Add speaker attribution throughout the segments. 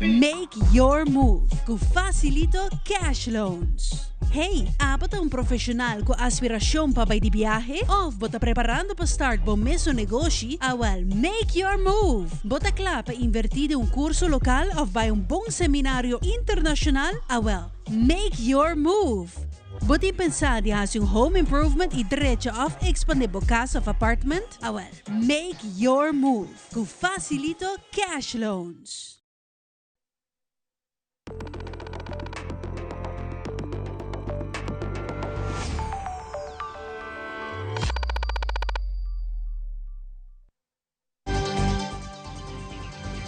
Speaker 1: Make your move ku Facilito Cash Loans. Hey, abo ta un profeshonal ku aspirashon pa bai di biahe? Òf bo ta preparando pa start bo mesun negoshi? Awèl, make your move! Bo ta kla pa invertí den un kurso lokal òf bai un bon seminario internashonal? Awèl, make your move! Bo tin pensá di hasi un home improvement i drecha òf ekspandé bo kas òf apartment? Awèl, make your move ku Facilito Cash Loans!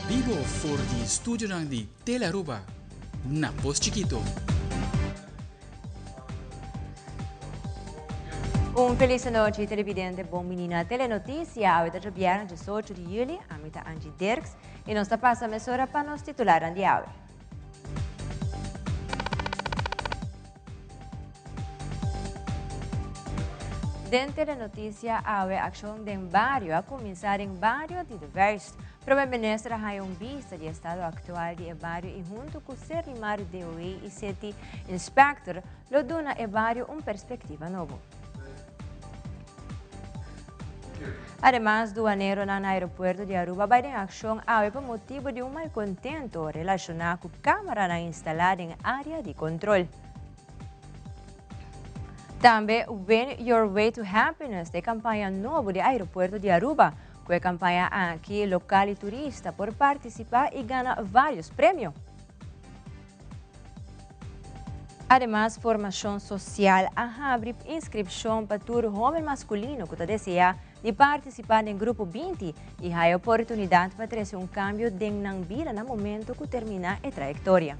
Speaker 2: Bibo for di studionan di Telearuba na Pos Chikito.
Speaker 3: Un feliz nochi televidente, bon bini na Telenoticia. Awe ta djabièrnè 18 di juli. Ami ta Angie Dirks. I nos ta pasa mesora pa nos titularnan di awe. Den Telenoticia awe akshon den bario a kuminsá den bario di De Vuist. Prome Minister a haña un bista di estado aktual di e bario i huntu ku Serlimar DOE i City Inspector lo duna e bario un perspektiva nobo. Ademas, duaneronan na aeropuerto di Aruba bai den akshon awe pa motibu di un malkontento relashoná ku kameranan instalá den área di kontrol. Tambe Win Your Way to Happiness ta e kampaña nobo di aeropuerto di Aruba. Ku e kampaña aki lokal i turista por partisipá i gana vários premio. Ademas Formacion Social a habri inscripcion pa tur hoben masculino cu ta desea di participa den Grupo 20 y haya oportunidad pa trece un cambio den nan bida na momento cu termina e trayectoria.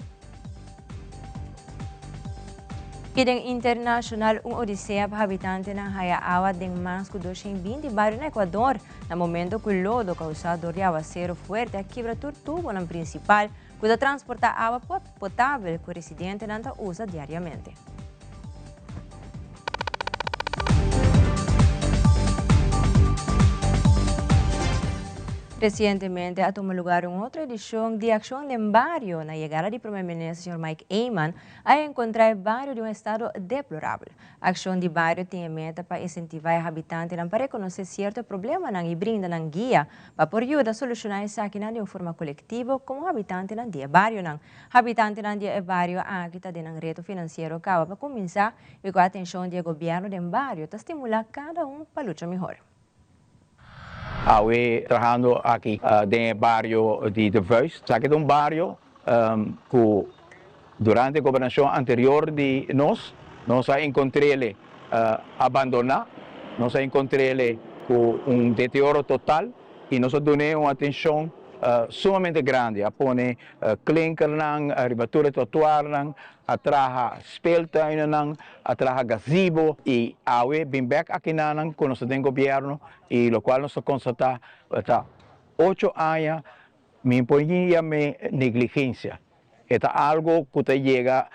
Speaker 3: Y den internacional un odisea pa habitantenan haya awa den mas cu 220 bario na Ecuador na momento cu lodo causa door di awacero fuerte a kibra tur tubonan principal ku ta transportá awa potabel ku residentenan ta usa diariamente. Resientemente a tuma lugar un otro edishon di Akshon den Bario. Na yegada di Prome Minister señor Mike Eman a enkontrá e bario den un estado deplorabel. Akshon di Bario tin e meta pa insentivá e habitantenan pa rekonosé sierto problemanan i brinda nan guia Pa por yuda solushoná esakinan di un forma kolektivo komo habitantenan di e barionan. Habitantenan di e bario aki ta den nan reto finansiero kaba pa kuminsá i ku atenshon di e gobièrnu den bario ta stimulá kada un pa lucha mihor.
Speaker 4: Awe trahando aki den e bario di De Vuist. Esaki ta un bario ku durante e gobernashon anterior di nos, nos a enkontr'ele abandoná, nos a enkontr'ele ku un deterioro total i nos a dun'é un atenshon sumamente grandi. A pone klinkernan riba tur e trotuarnan, a traha speeltuinennan, a traha gazebo i awe bin bèk akinanan ku nos ta den gobièrnu i lokual nos ta konstatá ta ocho aña Mi por yam'é negligencia. E ta algo cu ta yega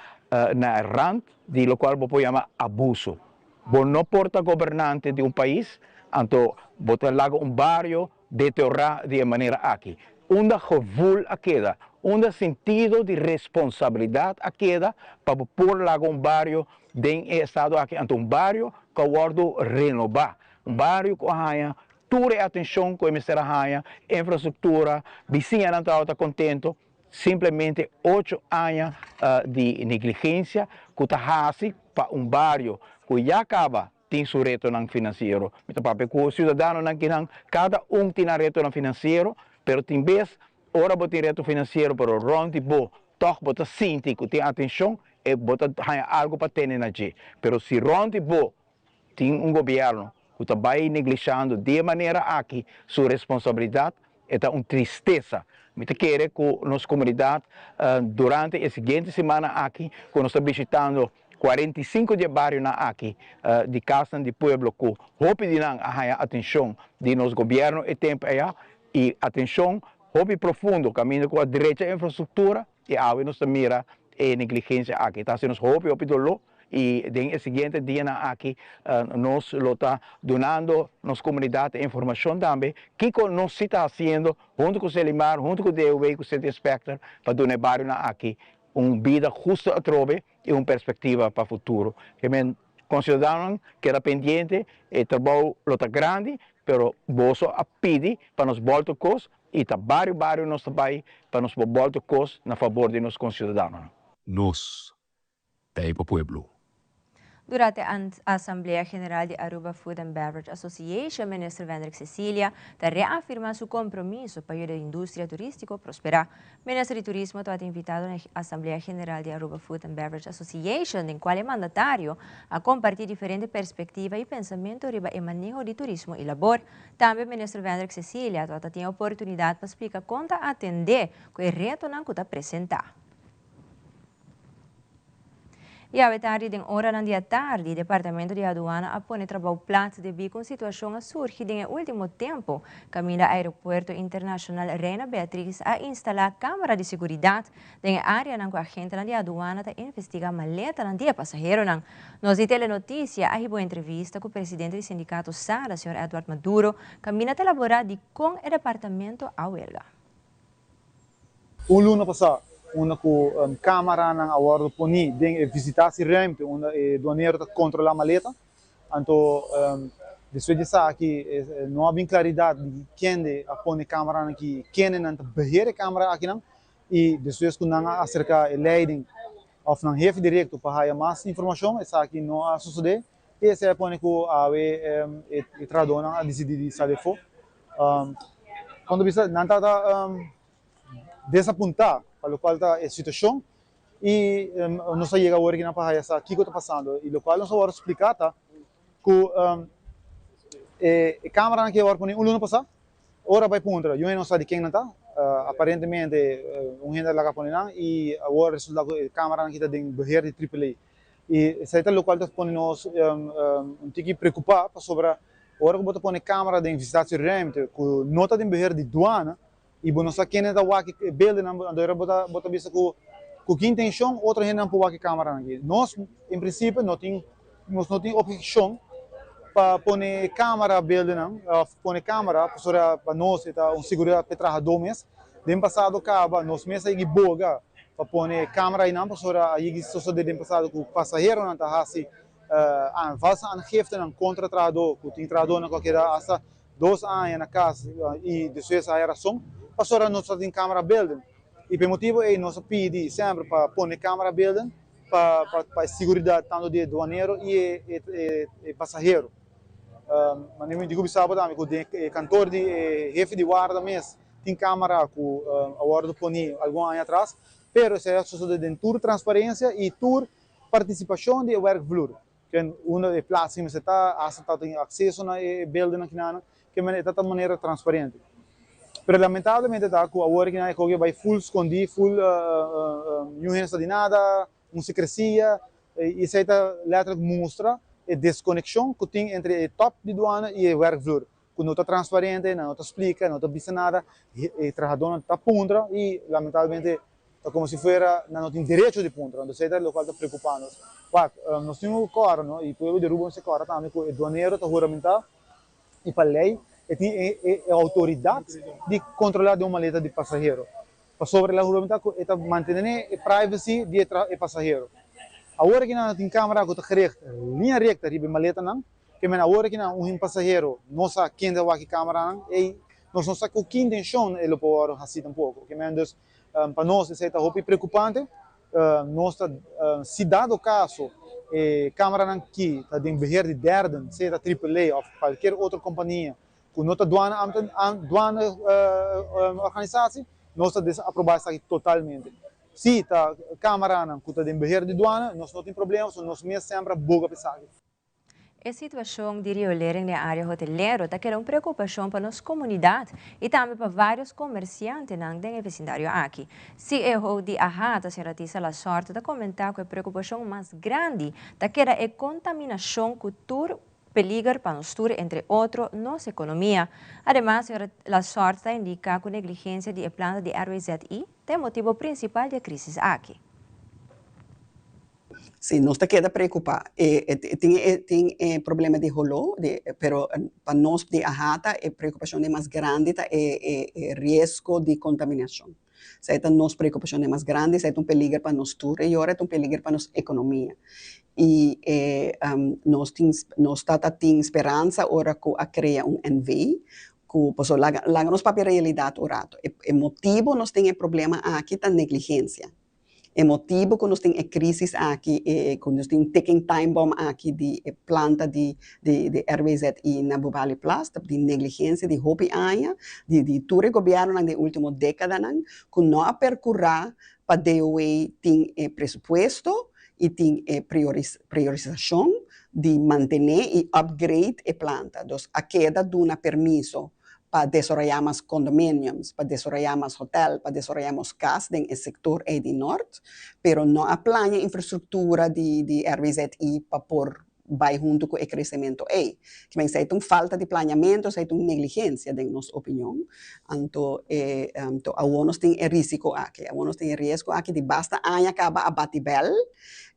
Speaker 4: na e rand di locual bo por yama abuso. Bo no por ta gobernante di un pais, anto bo ta laga un bario deteriora di e manera aki. Unda gevoel a keda? Unda sentido di responsabilidad a keda pa bo por laga un bario den e estado aki? Anto un bario cu a wordo renoba, un bario cu a haya Tur e atencion cu e mester a haña, infrastructura, bisiñanan tabata contento, simplemente ocho aña di negligencia cu ta haci pa un bario cu ya caba tin su retonan financiero. Mi ta papia cu ciudadanonan kinan, cada un tin nan retonan financiero, pero tin bes ora bo tin reto financiero pero rond di bo toch bo ta sinti cu tin atencion, e bo ta haña algo pa tene na dje. Pero si rond di bo Tin un gobierno cu ta bay neglishando di e manera aki su responsabilidad, e ta un tristesa. Mi ta kere cu nos comunidad durante e siguiente semana aki cu nos ta bishitando 45 di e barionan aki di casnan di pueblo cu hopi di nan a haya atencion di nos gobierno e tempo aya y atencion hopi profundo caminda cu a drecha infrastructura y awe nos ta mira e negligencia aki. Ta haci nos hopi hopi dolor. i den e siguiente dianan aki nos lo ta dunando nos komunidat e informashon tambe kiko nos si ta hasiendo huntu ku Selimar, huntu ku DOW ku City Inspector pa duna e barionan aki un bida hustu atrobe i un perspektiva pa futuro. Ke men konsiudadanonan keda pendiente, e trabou lo ta grandi, pero boso a pidi pa nos bòltu kos i ta bario bario nos ta bai pa nos por bòltu kos na fabor di nos konsiudadanonan.
Speaker 5: Nos ta e pa pueblo.
Speaker 3: Durante Asamblea General di Aruba Food and Beverage Association, Minister Wendrick Cecilia ta reafirma su compromiso pa yuda industria turistico prospera. Minister di Turismo tabata invitado na Asamblea General di Aruba Food and Beverage Association, den cual e mandatario a comparti diferente perspectiva y pensamento riba e maneho di turismo y labor. Tambe Minister Wendrick Cecilia tabata tin e oportunidad pa splica con ta atende cu e retonan cu ta presenta. I awe tardi den oranan di atardi, Departamento di Aduana a pone trabou plat debí ku un situashon a surgi den e último tempu kaminda Aeropuerto Internashonal Reina Beatrix a instalá kámara di seguridat den e áreanan ku agentenan di aduana ta investigá maletanan di e pasaheronan. Nos di Telenotisia a hiba un entrevista ku presidente di sindikato SADA, señor Edward Maduro, kaminda ta elaborá dikon e departamento a welga.
Speaker 6: Un luna pasá, unda ku kamaranan a wòrdu poní den e visitatieruimte unda e duanero ta kontrolá maleta. Anto despues di esaki no a bin klaridat di kende a pone e kamaranan aki, kendenan ta beheer e kamara akinan i despues ku nan a aserká e leiding òf nan hefe direkto pa haya mas informashon esaki no a sosodé i esei a pone ku awe e trahadónan a disidí di sali afó. Cuando bisa nan tabata desapunta pa locual ta e situacion y nos a yega awor aki nan pa haya sa kico ta pasando y locual nos a worde splica ta cu e camaranan cu a worde poni un luna pasa ora bay puntra yu hende no sa di ken nan ta aparentemente un hende a laga pone nan y awor resulta cu e camaranan aki ta den beheer di triple A y esey ta locual ta pone nos un tiki preocupa pasobra Ora ku bo ta pone kamera den visitatieruimte ku no ta den beheer di duana i bo no sa kende ta wak e beeldennan, anto ora bo ta bo ta bisa ku ku ki intenshon otro hendenan por wak e kameranan aki. Nos en prinsipio no tin nos no tin objekshon pa pone kamera beeldennan òf pone kamera pasobra pa nos e ta un seguridat pa e trahadó mes. Den pasado kaba nos mes a yegi boga pa pone kamera einan pasobra a yegi sosodé den pasado ku pasaheronan ta hasi Valse aangiftenan kontra trahadó ku tin trahadónan ku a keda asta dos aña na kas i despues a haya rason pasobra nos ta tin kamera beelden. I pa e motibu ei nos a pidi semper pa pone kamera beelden pa pa e siguridat tantu di e duanero i e pasahero. Manera mi di bisa bo tambe ku den e kantor di e hefe di warda mes tin kamera ku a wòrdu poni algun aña atras pero esei a sosode den tur transparensia i tur Participacion di e werkvloer, ken unda e plaats ki mester ta, hasta ta tin acceso na e beeldennan kinanan, ke manera e ta ta manera transparente. Pero lamentablemente ta cu awor kinan e koki a bay full scondi, full niun hende sa di nada, un secrecia, y esey ta letterlijk mustra e desconexion cu tin entre e top di duana y e werkvloer, cu no ta transparente, nan no ta splica, no ta bisa nada, e trahadornan ta puntra y lamentablemente Ta como si fuera nan no tin derecho di puntra, entonces esey ta locual ta preocupa nos. Wak, nos tin un cora, no, y pueblo di Aruba mester cora tambe cu e duanero ta huramenta y pa ley e tin e autoridad di controla den un maleta di pasahero. Pasobra el a huramenta cu e ta mantene e privacy di e pasahero. Awor aki nan tin camera cu ta gericht linea recta riba e maletanan, ke men awor aki nan un pasahero no sa ken ta wak e cameranan, ey nos no sa cu ki intencion e lo por worde haci tampoco. Ke men dus Pa nos esei ta hopi preokupante. Nos ta, si dado kaso e kameranan ki ta den beheer di derden, sea ta Triple A òf kualkier otro kompania ku no ta duana duana organisasi, nos ta desaprobá esaki totalmente. Si ta kameranan ku ta den beheer di duana, nos no tin problema, pasobra nos mes semper a boga pa esaki.
Speaker 3: E situacion di riolering den area hotelero ta keda un preocupacion pa nos comunidad y tambe pa varios comerciantenan den e vecindario aki. CEO di AHATA, señora Tisa Lasorte, ta comenta cu e preocupacion mas grandi ta keda e contaminacion cu tur peliger pa nos tur, entre otro nos economia. Ademas, señora Lasorte ta indica cu negligencia di e planta di RWZI ta e motibo principal di e crisis aki.
Speaker 7: Si, nos ta keda preocupa. Tin e problema di holo, pero pa nos di AHATA e preocupacion mas grandi ta e riesgo di contaminacion. Esey ta nos preocupacion mas grandi, esey ta un peliger pa nos tur y awor ta un peliger pa nos economia. Y nos tin speransa ora cu a crea un NV, cu paso laga nos papia realidad un rato. E motibo nos tin e problema aki ta negligencia. E motibo cu nos tin e crisis aki, cu nos tin un ticking time bomb aki di planta di RWZI na Bubali Plas, di negligencia di hopi aña, di tur gobierno den ultimo decadanan, cu no a percura pa DOW tin presupuesto y tin priorisacion di mantene y upgrade e planta. Dus a keda duna permiso pa desaroya mas condominiums, pa desaroya mas hotel, pa desaroya mas cas den sector di Noord, pero no a plania infrastructura di RWZI pa por bay hunto cu e crecemento ey. Kiermen esey ta un falta di planeamento, esey ta un negligencia, den nos opinion. Anto, awor nos tin e riesgo aki, awor nos tin e riesgo aki di basta aña caba a bati bel,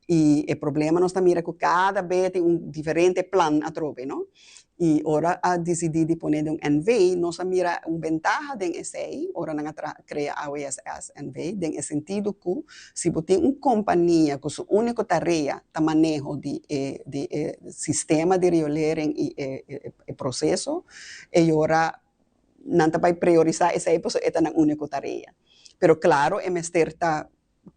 Speaker 7: y e problema nos ta mira cu cada bes tin un diferente plan atrobe, no? Y ora a dicidi di pone un NV, nos a mira un bentaha den esey, ora nan a crea AWSS NV, den sentido cu si bo tin un compania cu su unico tarea ta maneho di sistema di riolering y e proceso, y ora nan ta bay priorisa esey, pues e ta nan unico tarea. Pero claro, e mester ta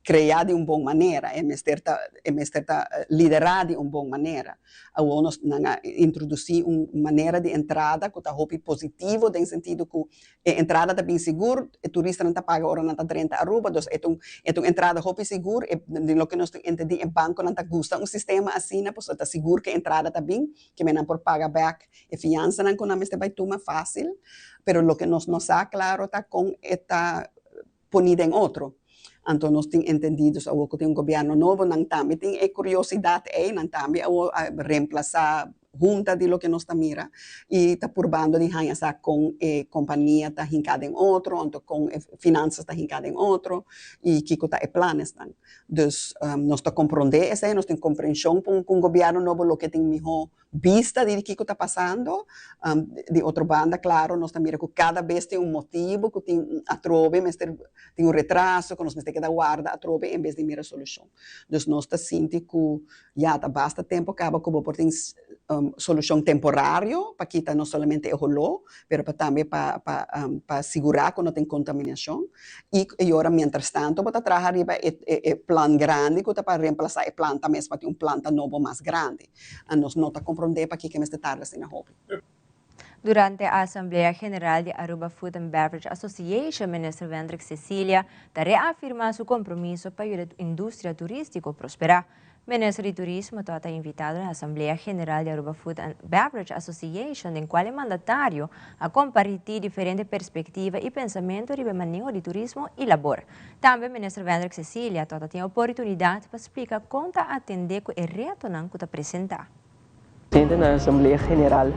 Speaker 7: crea di un bon manera, e mester ta lidera di un bon manera. Awor nos a introduci un manera di entrada cu ta hopi positivo, den sentido cu e entrada ta bin sigur, e turistanan ta paga ora nan ta drenta Aruba, dus e ta un entrada hopi sigur, e di loke nos entende, e banconan ta gusta un sistema asina, pues ta sigur cu e entrada ta bin, kiermen nan por paga back e fiansanan cu nan mester bay tuma facil, pero loke nos no sa claro ta con e ta poni den otro. Anto nos tin entendido awor cu tin un gobierno nobo, nan tambe tin e curiosidad ey, nan tambe awor a reemplasa hunta di loke nos ta mira y ta purbando di haña sa con e compania ta hinca den otro, anto con e finanzas ta hinca den otro y kico ta e planesnan. Dus nos ta comprende esey, nos tin comprension cu un gobierno nobo lo tin miho bista di kico ta pasando. Di otro banda, claro, nos ta mira cu cada bes tin un motibo, cu tin atrobe, mester tin un retraso, cu nos mester keda warda atrobe en bes di mira solucion. Dus nos ta sinti cu ya ta basta tempo caba cu bo por tin solucion temporario pa kita no solamente e holo, pero pa tambe pa sigura cu no tin contaminacion. Y ora, mientras tanto, bo ta traha riba e plan grandi cu ta pa reemplasa e planta mes pa tin un planta nobo mas grandi. Y nos no ta comprende pakico mester tarda asina hopi.
Speaker 3: Durante e Asamblea General di Aruba Food and Beverage Association, Minister Wendrick Cecilia ta reafirma su compromiso pa e industria turistico prospera. Minister di Turismo ta invita na Asamblea General di Aruba Food and Beverage Association, den cual e mandatario a comparti diferente perspectiva y pensamento riba maneho di turismo y labor. Tambe Minister Wendrick Cecilia tin oportunidad pa splica con ta atende cu e retonan cu ta presenta.
Speaker 8: Presente na Asamblea General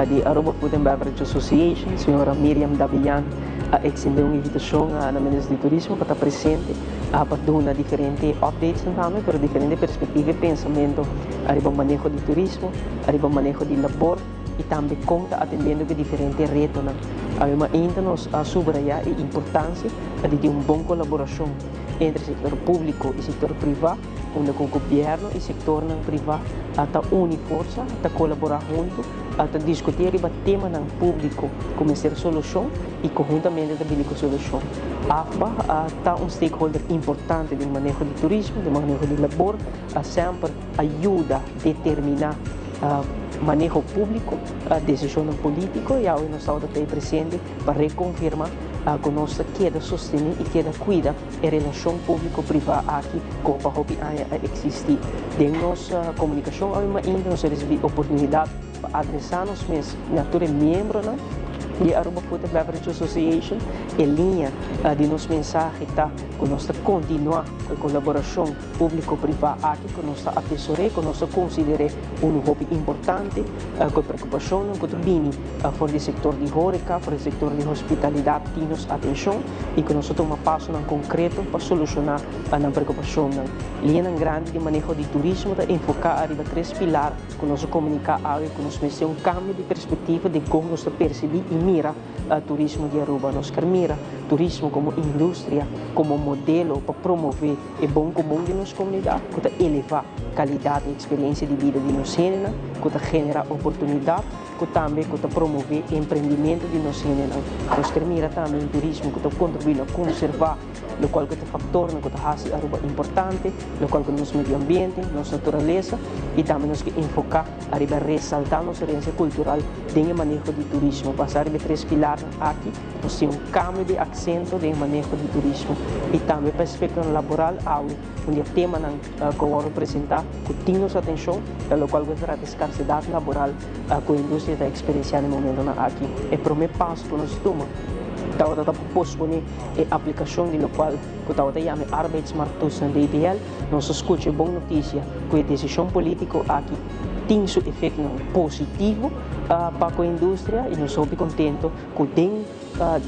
Speaker 8: di Aruba Food and Beverage Association, señora Miriam Davian, a extende un invitacion na Minister di Turismo pa ta presente pa duna diferente updates tambe, pero diferente perspectiva y pensamento riba maneho di turismo, riba maneho di labor y tambe con ta atendiendo cu diferente retonan. Ademas, ainda nos a subraya e importancia di un bon colaboracion entre sector publico y sector priva, unda cu gobierno y sector priva ta uni forsa, ta colabora hunto, ta discuti riba temanan publico cu ser solucion y conhuntamente ta bin cu solucion. AFBA ta un stakeholder importante den maneho di turismo, den maneho di labor, semper a yuda determina maneho publico, decision politico y awe nos ta presente pa reconfirma cu nos ta keda sostene y keda cuida e relacion publico-priva aki cu pa hopi aña a existi. Den nos comunicacion ainda nos a ricibi oportunidad pa adresa nos mes na tur miembronan. di Aruba Food and Beverage Association. E liña di nos mensahe ta ku nos ta kontinuá ku e kolaborashon públiko-privá aki ku nos ta atesor'é, ku nos ta konsider'é unu hopi importante, ku e preokupashonnan ku ta bini for di sektor di hóreka, for di sektor di hospitalidat tin nos atenshon i ku nos ta tuma pasonan konkreto pa solushoná nan preokupashonnan. Liñanan grandi di maneho di turismo ta enfoká ariba tres pilar ku nos a komuniká awe ku nos mester un kambio di perspektiva di kon nos ta persibí i mira turismo di Aruba. Nos ker mira turismo komo industria, komo modelo pa promové e bon komun di nos komunidat, ku ta elevá kalidat i eksperensia di bida di nos hendenan, ku ta generá oportunidat, ku tambe ku ta promové emprendimento di nos hendenan. Nos ker mira tambe un turismo ku ta kontribuí na konservá lokual ku ta faktornan ku ta hasi Aruba importante, lokual ku nos medio ambiente, nos naturalesa i tambe nos ke enfoká ariba resaltá nos herensia kultural den e maneho di turismo. Basá riba e tres pilarnan aki, nos tin un kambio di aksento den e maneho di turismo i tambe pa aspektonan laboral awe un di e temanan ku a wòrdu presentá ku tin nos atenshon ta lokual ku ta trata e skarsedat laboral ku e industria ta eksperensiá na e momentonan aki. E promé paso ku nos tuma tabata ta pa posponé e aplikashon di lokual ku tabata yama e arbeidsmarkttoestand DBL. Nos a skucha e bon notisia ku e desishon polítiko aki tin su efektonan positivo pa ku e industria i nos hopi kontento ku den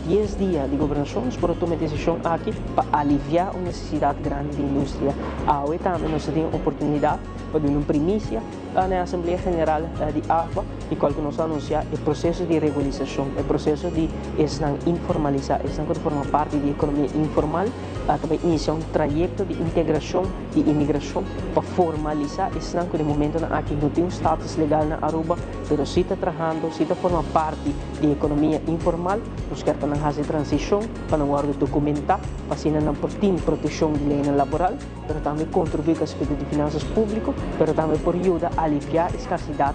Speaker 8: dies dia di gobernashon nos por a tuma e desishon aki pa aliviá un nesesidat grandi di industria. Awe tambe nos a tin e oportunidat pa duna un primisia na e Asamblea General di AFBA di kual ku nos a anunsiá e proseso di regulisashon, e proseso di esnan informalisá, esnan ku ta forma parti di ekonomia informal. Ta bai inisiá un trayekto di integrashon di imigrashon pa formalisá esnan ku den momentonan aki no tin un status legal na Aruba, pero si ta trahando, si ta forma parti di ekonomia informal. Nos kier pa nan hasi transishon, pa nan wòrdu dokumentá, pa asina nan por tin protekshon di leinan laboral, pero tambe kontribuí ku aspekto di finansas públiko, pero tambe por yuda aliviá e skarsidat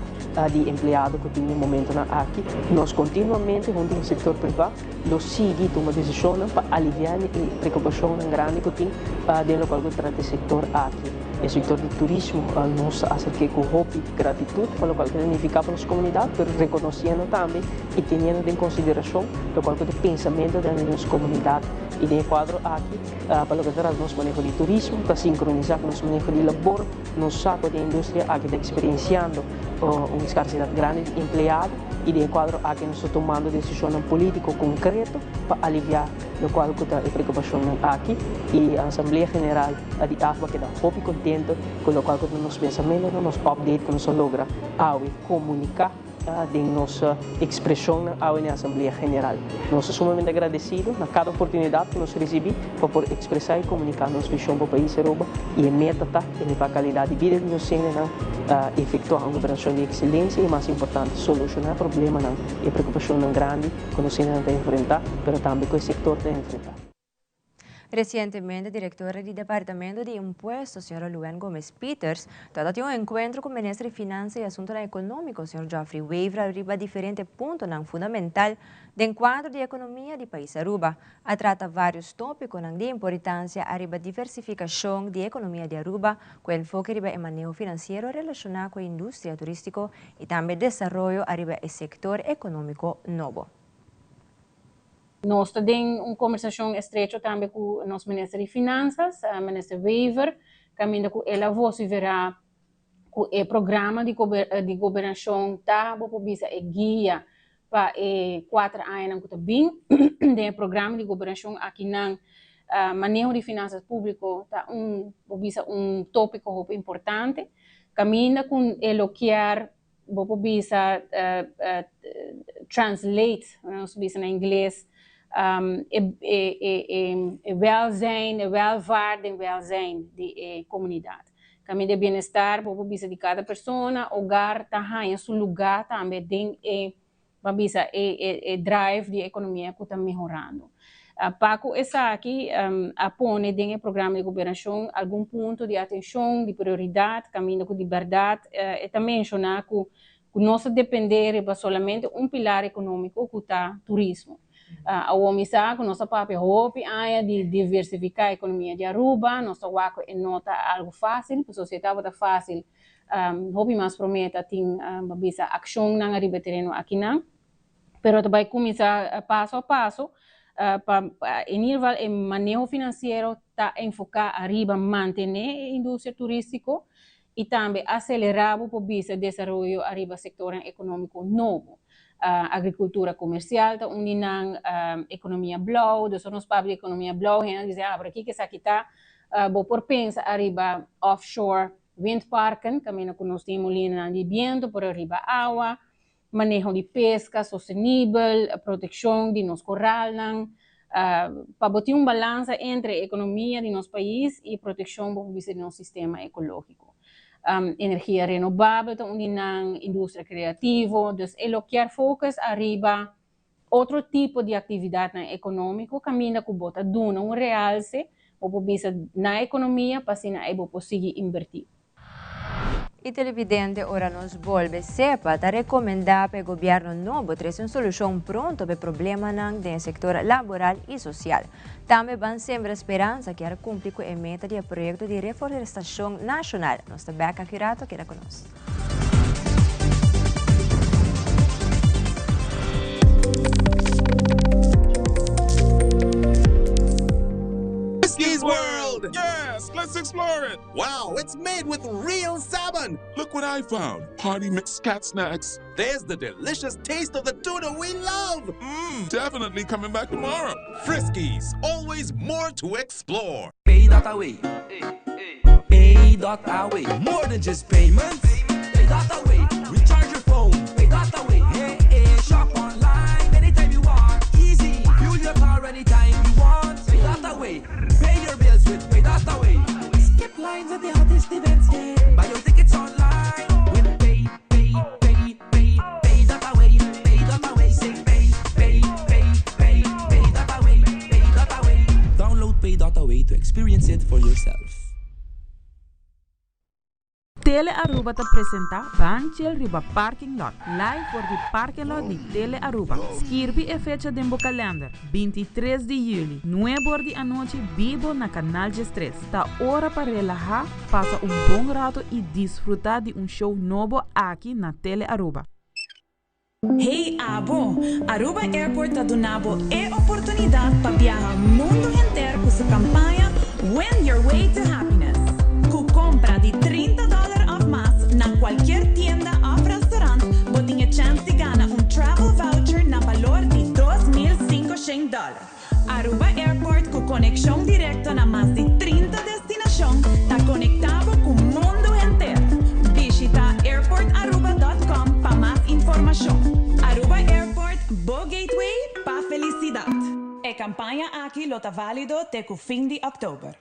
Speaker 8: di empleado ku tin den momentonan aki. Nos kontinuamente huntu ku sektor privá Lo sigui tuma desishonnan pa aliviá e preokupashonnan grandi ku tin den lokual ku trata e sektor aki. E sektor di turismo nos ta aserk'é ku hopi gratitut pa lokual ku ta nifiká pa nos komunidat, pero rekonosiendo tambe i teniendo den konsiderashon lokual ku ta e pensamentu den nos komunidat. I den e kuadro aki pa loke ta trata nos maneho di turismo ta sinkronisá ku nos maneho di labor. Nos sa ku den industria aki ta eksperensiando un skarsidat grandi di empleado i den e kuadro aki nos ta tumando desishonnan polítiko konkreto pa aliviá lokual ku ta e preokupashonnan aki i Asamblea General di AFBA keda hopi kontento ku lokual ku ta nos pensamentonan, nos update ku nos a logra awe komuniká. Den nos ekspreshonnan awe na e Asamblea General. Nos ta sumamente agradesido na kada oportunidat ku nos risibí pa por ekspresá i komuniká nos vishon pa pais Aruba i e meta ta elevá kalidat di bida di nos hendenan, efektuá un gobernashon di ekselensia i mas importante solushoná problemanan i preokupashonnan grandi ku nos hendenan ta enfrentá pero tambe ku e sektor ta enfrentá.
Speaker 3: Recientemente directora di Departamento di Impuesto, señora Luen Gomez Pieters, tabata tin un encuentro cu Minister di Finansa y Asuntonan Economico, señor Geoffrey Wever ariba diferente puntonan fundamental den cuadro di economia di pais Aruba. A trata varios topiconan di importancia ariba diversificacion di economia di Aruba cu enfoke riba e maneho financiero relaciona cu e industria turistico y tambe desaroyo ariba e sector economico nobo.
Speaker 9: Nos ta den un kombersashon estrecho tambe ku nos minister di Finansas, minister Wever, kaminda ku el a vosiferá ku e programa di di gobernashon ta, bo por bisa, e guia pa e kuater añanan ku ta bin. Den e programa di gobernashon akinan maneho di finansas públiko ta un, bo por bisa, un tópiko hopi importante, kaminda ku e lo kier bo por bisa translate, nos bisa na ingles, e e welzijn, e welvaart den welzijn di e komunidat. Kaminda e bienestar, bo por bisa di kada persona, hogar ta haña su lugá tambe den e Bo a bisa e e drive di ekonomia ku ta mehorando. Pa ku esaki a pone den e programa di gobernashon algun punto di atenshon, di prioridat, kaminda ku di bèrdat e ta menshoná ku ku nos ta dependé riba solamente un pilar ekonómiko ku ta turismo. Awor mi sa ku nos a papia hopi aña di diversifiká ekonomia di Aruba, nos ta wak ku e no ta algu fásil, pasobra si e tabata fásil Hopi mas promé ta tin bo bisa akshonnan ariba e tereno akinan. Pero ta bai kuminsá paso a paso pa in ieder geval e maneho finansiero ta enfoká ariba mantené e industria turístiko i tambe aselerá bo por bisa desaroyo ariba sektornan ekonómiko nobo. Agrikultura komersial ta un di nan, ekonomia blou, dus ora nos papia di ekonomia blou hende ta bisa ah pero kiko esaki ta? Bo por pensa ariba offshore windparken kaminda ku nos tin molinanan di bientu por ariba awa, maneho di peska sostenibel, protekshon di nos koralnan, pa bo tin un balansa entre ekonomia di nos pais i protekshon bo por bisa di nos sistema ekológiko. Energia renobabel ta un di nan, industria kreativo, dus e lo kier focus ariba otro tipo di aktividatnan ekonómiko kaminda ku bo ta duna un realse, bo por bisa na ekonomia pa asina ei bo por sigui inbertí.
Speaker 3: E televidente ora nos bolbe sepa ta recomenda pa e gobierno nobo trece un solucion pronto pa e problemanan den e sector laboral y social. Tambe Ban Sembra Speransa kier cumpli cu e meta di e proyecto di reforestacion nacional. Nos ta bek aki rato, keda cu nos.
Speaker 10: Whiskey's World! Yes, let's explore it! Wow, it's made with real salmon! Look what I found! Party mix cat snacks. There's the delicious taste of the tuna we love! Mmm, definitely coming back tomorrow. Friskies, always more to explore.
Speaker 11: Pay.away. Pay.away. More than just payments. Pay.away. Recharge your phone. Pay.away. Hey, hey. Shop online anytime you want. Easy. Fuel your car anytime you want. Pay.away. Pay your bills with Pay.away. Skip lines at the hottest events. Yeah. Buy your tickets online with Pay, Pay, Pay, Pay, Pay.away. Pay.away. Say Pay, Pay, Pay, Pay, Pay.away. Pay.away. Download Pay.away to experience it for yourself.
Speaker 12: Tele Aruba ta presenta Ban Chill riba Parking Lot, live for di parking lot di Tele Aruba. Skirbi e fecha den bo kalender, 23 di juli, 9 or di anochi bibo na Canal 13. Ta ora pa relaha, pasa un bon rato y disfruta di un show nobo aki na Tele Aruba.
Speaker 13: Hey abo! Aruba Airport ta duna bo e oportunidad pa biaha mundo henter cu su campaña Win Your Way to Happiness. Cu compra di 30 dollar of mas na cualkier tienda of restaurant bo tin e chance di gana un travel voucher na balor di 2500 dollar. Aruba Airport cu conexion directo na mas di 30 destinacion ta conecta bo cu mundo henter. Bishita airportaruba.com pa mas informacion. Aruba Airport, bo gateway pa felicidad. E campaña aki lo ta valido te cu fin di october.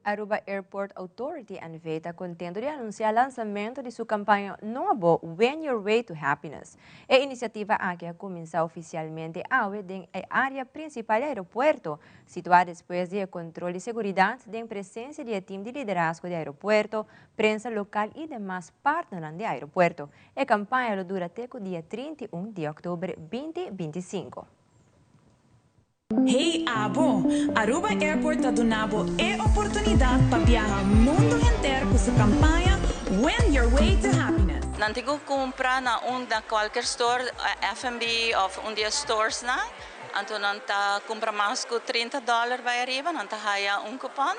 Speaker 3: Aruba Airport Authority NV ta contento di anuncia lansamento di su campaña nobo Win Your Way to Happiness. E iniciativa aki a cuminsa oficialmente awe den e area principal di aeropuerto, situa despues di e control di seguridad den presencia di e team di liderazgo di aeropuerto, prensa local y demas partnernan di aeropuerto. E campaña lo dura te cu dia 31 di october 2025.
Speaker 13: Hey abo! Aruba Airport ta duna bo e oportunidad pa biaha mundo henter cu su campaña Win Your Way to Happiness.
Speaker 14: Nan tin cu cumpra na un na cualkier store, F&B of un di e storesnan, anto nan ta cumpra mas cu 30 dollar bay ariba, nan ta haya un coupon,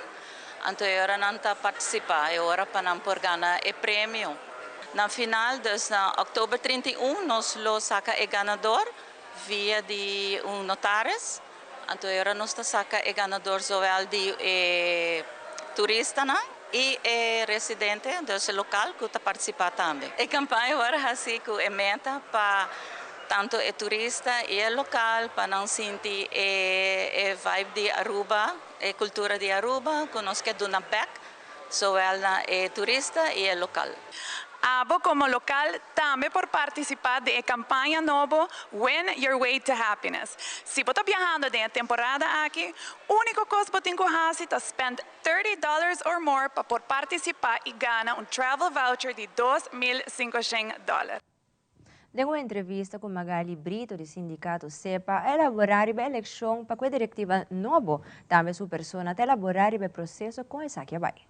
Speaker 14: anto e ora nan ta participa, e ora pa nan por gana e premio. Na final, dus na october 31, nos lo saca e ganador via di un notaris, anto e ora nos ta saca e ganador zowel di e turistanan y e residente, dus e local cu ta participa tambe. E campaña worde haci cu e meta pa tanto e turista y e local pa nan sinti e e vibe di Aruba, e cultura di Aruba cu nos ke duna bek zowel na e turista y e local.
Speaker 13: Abo como local tambe por participa den e campaña nobo Win Your Way to Happiness. Si bo ta biahando den e temporada aki, unico cos bo tin cu haci ta spend $30 or more pa por participa y gana un travel voucher di $2500.
Speaker 3: Den un entrevista cu Magali Brito di sindicato SEPPA a elabora riba eleccion pa cu e directiva nobo, tambe su persona ta elabora riba e proceso con esaki a bay.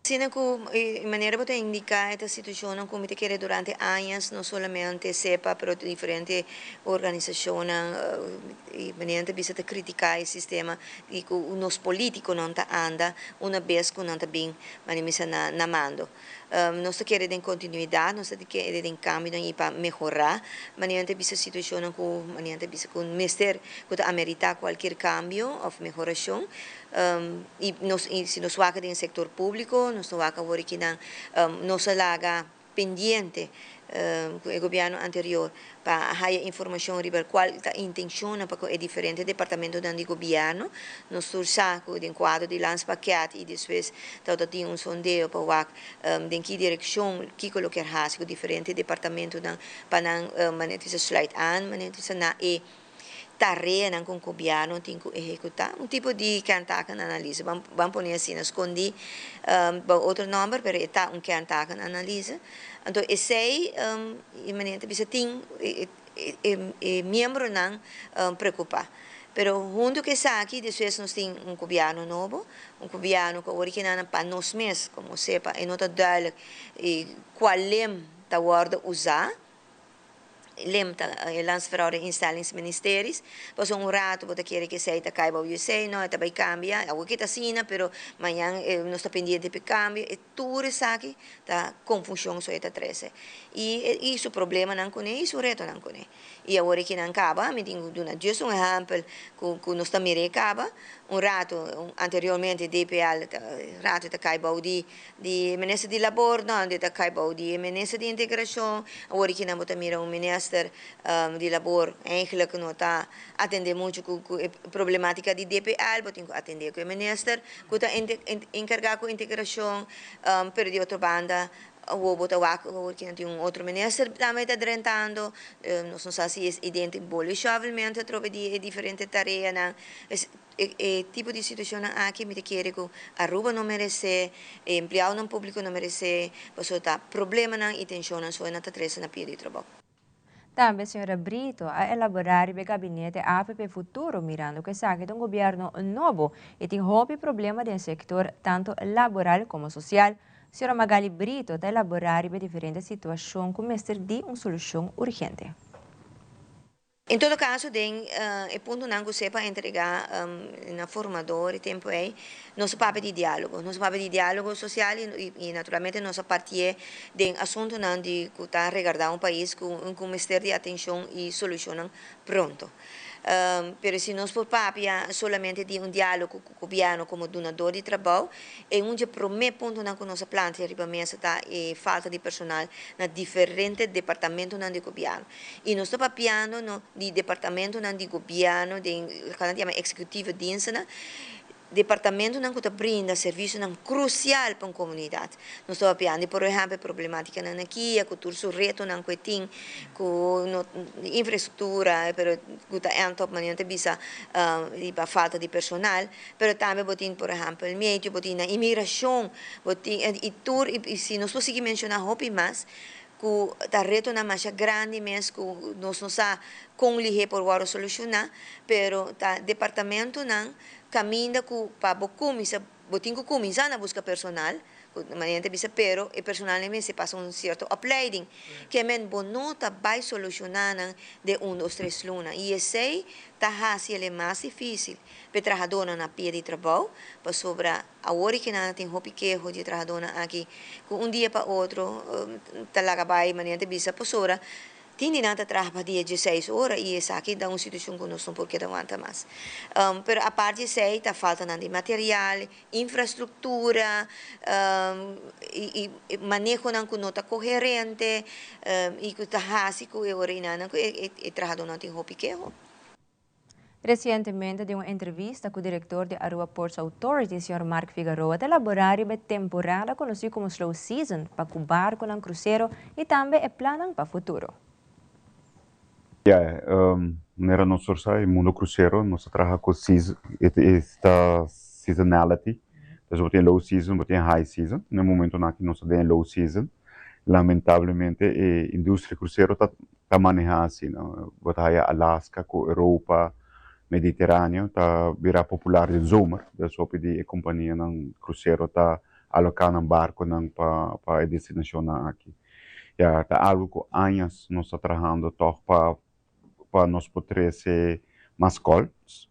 Speaker 15: Asina cu e manera bo ta indica e ta situacionnan cu mi ta kere durante añas no solamente SEPPA pero diferente organisacionnan y manera ta bisa ta critica e sistema y cu nos politiconan ta anda una bes cu nan ta bin manera misa na mando. Nos ta kere den continuidad, nos ta kere den cambionan y pa mehora manera ta bisa situacionnan cu manera ta bisa cu mester cu ta amerita cualkier cambio of mehoracion. Y nos y si nos wak den sector publico, nos ta wak awor aki nan nos a laga pendiente cu e gobierno anterior pa haya informacion riba cual ta intencionnan pa cu e diferente departamentonan di gobierno. Nos tur sa cu den cuadro di landspakket y despues tabata tin un sondeo pa wak den ki direccion kico lo kier haci cu diferente departamentonan pa nan manera ta bisa sluit aan, manera ta bisa na e tareanan cu un gobierno tin cu ehecuta. Un tipo di kerntakenanalyse, ban pone asina, scondi bao otro nomber, pero e ta un kerntakenanalyse. Anto esey e manera ta bisa tin e miembronan preocupa. Pero hunto cu esaki despues nos tin un gobierno nobo, un gobierno cu awor kinan pa nos mes, como SEPPA, e no ta duidelijk cual lem ta wordo usa. LIM ta e Landsverhouding Instellingsministeries. Pasobra un rato bo ta kere cu esey ta cay bao USA, no, e ta bay cambia. Awor ki ta asina, pero mañan nos ta pendiente pa e cambio. E tur esaki ta confusion so e ta trece. Y su problemanan cune y su retonan cune. Y awor ki nan caba, mi tin cu duna just un ehempel cu nos ta mira e caba. Un rato anteriormente DPL rato ta cay bao di minister di Labor, no, di ta cay bao di minister di Integracion. Awor aki nan bo ta mira un minister di Labor eigenlijk no ta atende mucho cu e problematica di DPL, bo tin cu atende cu e minister cu ta encarga cu integracion, pero di otro banda awor bo ta wak awor aki nan tin un otro minister tambe ta drentando, nos no sa si es identi boli shovelment atrobe di e diferente tareanan. E tipo di situacionnan aki mi ta kere cu Aruba no merece, e empleadonan publico no merece, pasobra ta problemanan y tensionnan so nan ta trece na pia di trabou.
Speaker 3: Tambe señora Brito a elabora riba e gabinete avp Futuro mirando cu esaki ta un gobierno nobo y tin hopi problema den sector tanto laboral como social. Señora Magali Brito ta elabora riba e diferente situacion cu mester di un solucion urgente.
Speaker 15: En todo caso, den e puntonan cu SEPPA a entrega na formador e tempo ey, nos a papia di dialogo. Nos a papia di dialogo social y naturalmente nos a partié den asuntonan di cu ta regarda un pais cu mester di atencion y solucionnan pronto. Pero si nos por papia solamente di un dialogo cu gobierno como dunador di trabou, e un dje prome puntonan cu nos a plantea riba mesa ta e falta di personal na diferente departamentonan di gobierno. Y nos ta papiando no di departamentonan di gobierno den loke nan ta yama executieve dienstennan, departamentonan cu ta brinda servicionan crucial pa un comunidad. Nos ta papiando di por ehempel problematicanan na kia cu tur su retonan cu e tin cu no infraestructura pero cu ta end op manera nan ta bisa riba falta di personal, pero tambe bo tin por ehempel medio, bo tin na inmigracion, bo tin y tur y si nos por sigui menciona hopi mas cu ta retonan masha grandi mes cu nos no sa con lihe por worde soluciona, pero ta departamentonan caminda cu pa bo cuminsa, bo tin cu cuminsa na busca personal, cu manera ta bisa, pero e personal nan mester pasa un cierto opleiding, ke men bo no ta bay soluciona nan den un, dos, tres luna, y esey ta haci el e mas dificil pa e trahadornan na pia di trabou, pasobra awor y kinan tin hopi keho di e trahadornan aki cu un dia pa otro ta laga bay manera ta bisa pasobra tin di nan ta traha pa dia dieseis ora y esaki ta un situacion cu nos no por keda wanta mas. Pero apart di esey ta faltanan di material, infrastructura y manehonan cu no ta coherente y cu ta haci cu e ora y nan cu e trahadornan tin hopi keho.
Speaker 3: Recientemente den un entrevista cu director di Aruba Ports Authority, señor Mark Figaroa, ta elabora riba e temporada conoci como slow season pa cu barconan crucero y tambe e plannan pa futuro.
Speaker 16: Ya, manera nos tur sa, e mundo crucero nos ta traha cu esta seasonality. Entonces bo tin low season, bo tin high season. Na e momentonan aki nos ta den e low season. Lamentablemente e industria crucero ta ta maneha asina. Bo ta haya Alaska cu Europa, Mediteraneo ta bira popular den zomer. Dus hopi di e companianan crucero ta aloca nan barconan pa pa e destinacionnan aki. Ya, ta algo cu añas nos ta trahando tog pa pa nos por trece mas calls.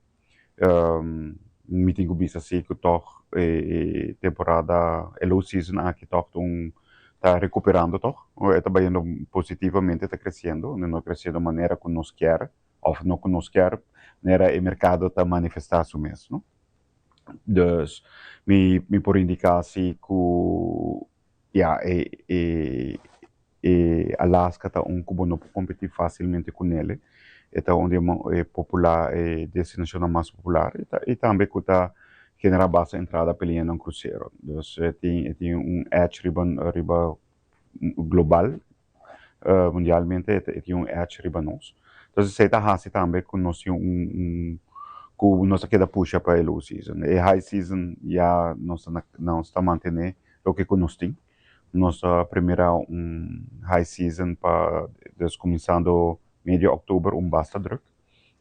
Speaker 16: Mi tin cu bisa si cu tog e temporada, e low season aki tog ta un ta recuperando tog. E ta bayendo positivamente, ta creciendo, no creciendo manera cu nos kier of no cu nos kier, manera e mercado ta manifesta su mes, no. Dus mi mi por indica si cu Ya, e e e Alaska ta un ku bo no por kompetí fásilmente ku nele. E ta un di e popular e destinashonnan mas popular i ta i tambe ku ta generá basta entrada pa e liñanan krusero. Dus e tin e tin un edge riba riba global, mundialmente e tin un edge riba nos. Entonces esei ta hasi tambe ku nos tin un un ku nos a keda pusha pa e low season. E high season ya nos ta nos ta mantené loke ku nos tin. Nos ta primera un high season pa dus kuminsando medio òktober un basta drùk,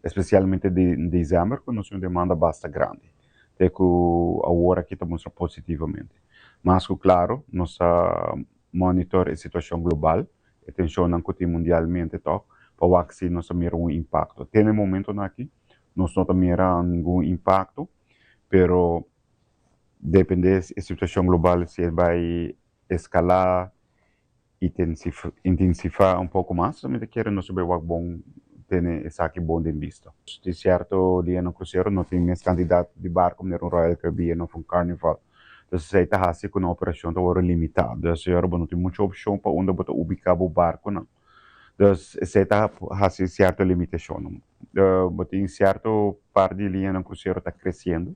Speaker 16: espesialmente den desèmber ku nos tin un demanda basta grandi te ku awor aki ta mustra positivamente. Mas ku klaro nos ta monitor e situashon global, e tenshonnan ku tin mundialmente tòg pa wak si nos ta mira un impakto. Te na e momentonan aki nos no ta mira ningun impakto, pero Depende e situacion global si e bay escala, intensifa un poco mas, mi ta kere nos ta bay wak bon tene esaki bon den bista. Di cierto dianan crucero no tin mes cantidad di barco manera un Royal Caribbean of un Carnival. Entonces esey ta haci cu nan operacion ta worde limita. Dus ahora bo no tin mucho opcion pa unda bo ta ubica bo barconan. Dus esey ta haci cierto limitacionnan. Bo tin cierto par di liñanan crucero ta creciendo.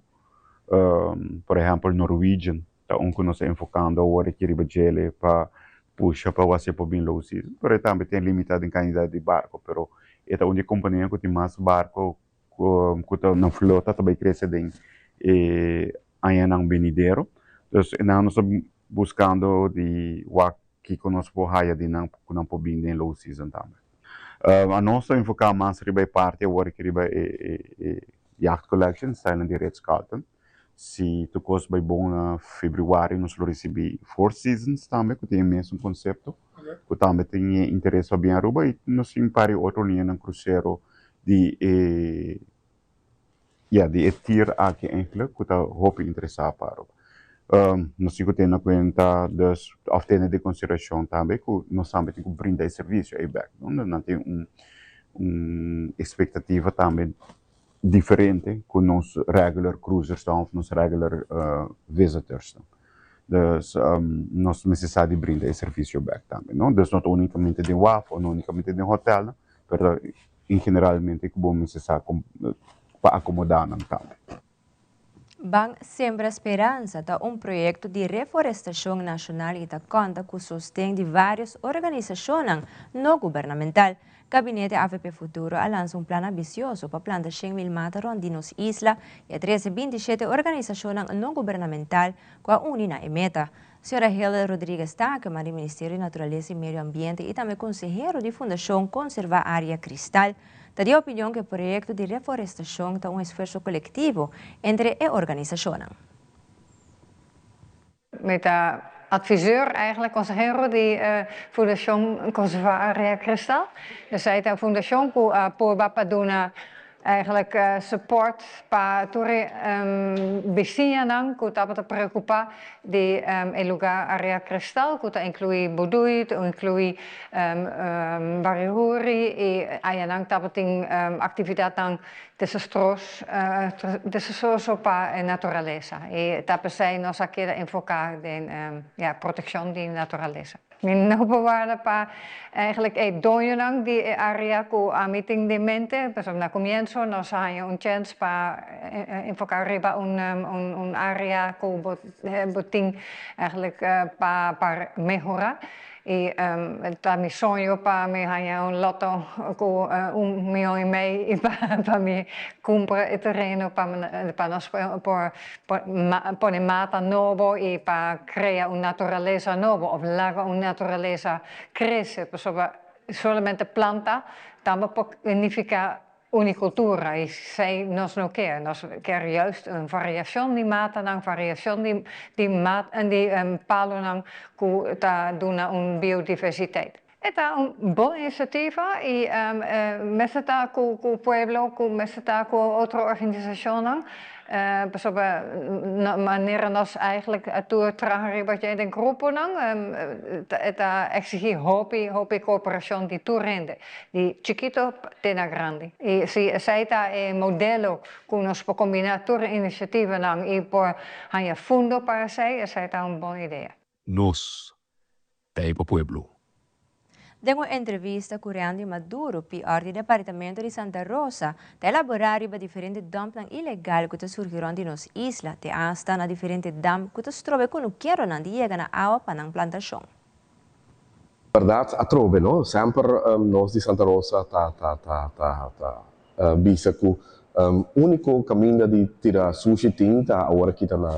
Speaker 16: Por ehèmpel Norwegian ta un ku nos ta enfokando awor aki riba djele pa pusha pa wak si e por bin low season, pero e tambe tin limitá den kantidat di barko, pero e ta un di e kompania ku tin mas barko ku ta na flota ta bai krese den e añanan benidero. Dus nan nos ta buskando di wak kiko nos por haya di nan ku nan por bin den low season tambe. Anos ta enfoká mas riba e parti awor aki riba e Yacht Collection, stylnan di Ritz Carlton. Si tur kos bai bon na febrüari nos lo risibí Four Seasons tambe ku tin e mesun konsepto ku tambe tin e interes pa bin Aruba i nos tin un par di otro liñanan krusero di e Ya, di e tier aki eigenlijk ku ta hopi interesá pa Aruba. Nos tin ku tene na kuenta dus òf tene den konsiderashon tambe ku nos tambe tin ku brinda e servisio ei bèk, no? Nan tin un un ekspektativa tambe diferente ku nos regular cruisers ta òf nos regular visitors ta. Dus nos mester sa di brinda e servisio bèk tambe, no? Dus no ta únikamente den waf òf no únikamente den hotèlnan, pero En generalmente ku bo mester sa kon pa akomodá nan tambe.
Speaker 3: Ban Sembra Speransa ta un proyekto di reforestashon nashonal i ta konta ku sosten di vários organisashonnan no gubernamental. Gabinete avp Futuro a lansa un plan ambisioso pa planta 100.000 mata rònt di nos isla i a trese 27 organisashonnan no gubernamental ku a uni na e meta. Señora Hilda Rodriguez Takema di Ministerio di Naturalesa y Medio Ambiente y tambe consehero di Fundacion Conserva Area Cristal ta di opinion cu e proyecto di reforestacion ta un esfuerso colectivo entre e organisacionnan.
Speaker 17: Mi ta adviseur eigenlijk, consehero di Fundacion Conserva Area Cristal. Esei ta un fundacion cu a purba pa duna Eigenlijk support pa tur e bisiñanan ku tabata preokupá di e lugá Area Kristal ku ta inkluí Budui, ta inkluí Barihuri i ayanan tabatin aktividatnan desastros desastroso pa e naturalesa i ta p'esei nos a keda enfoká den ya protekshon di naturalesa. Mi no por warda pa eigenlijk e doñonan di e area ku ami tin den mente, pasobra na komienso nos a haña un chèns pa enfoká riba un un area ku bo bo tin eigenlijk pa pa mehorá. I ta mi soño pa mi haña un loto ku un mion i mei i pa mi kumpra e tereno pa pa nos por pone mata nobo i pa krea un naturalesa nobo òf laga un naturalesa krese pasobra solamente planta tambe por nifiká Unicultura y esey nos no kier, nos kier juist un variacion di matanan, variacion di di mat di palonan cu ta duna un biodiversiteit. E ta un bon iniciativa y mester ta cu cu pueblo, cu mester ta cu otro organisacionnan, pasobra manera nos eigenlijk tur traha riba dje den gruponan, e ta exigi hopi hopi cooperacion di tur hende. Di chikito te na grandi. I si esei ta e modelo ku nos por kombiná tur e inisiativanan i por haña fundo pa esei, esei ta un bon idea.
Speaker 5: Nos ta e pa pueblo.
Speaker 3: Den un entrevista ku Randy Maduro, PR di Departamento di Santa Rosa, ta elaborá riba diferente dumpnan ilegal ku ta surgi rònt di nos isla, te asta na diferente dam ku ta stroba e kunukeronan di yega na awa pa nan plantashon.
Speaker 18: Berdad atrobe no, semper nos di Santa Rosa ta ta ta ta ta bisa cu unico caminda di tira sushi tin ta awor aki ta na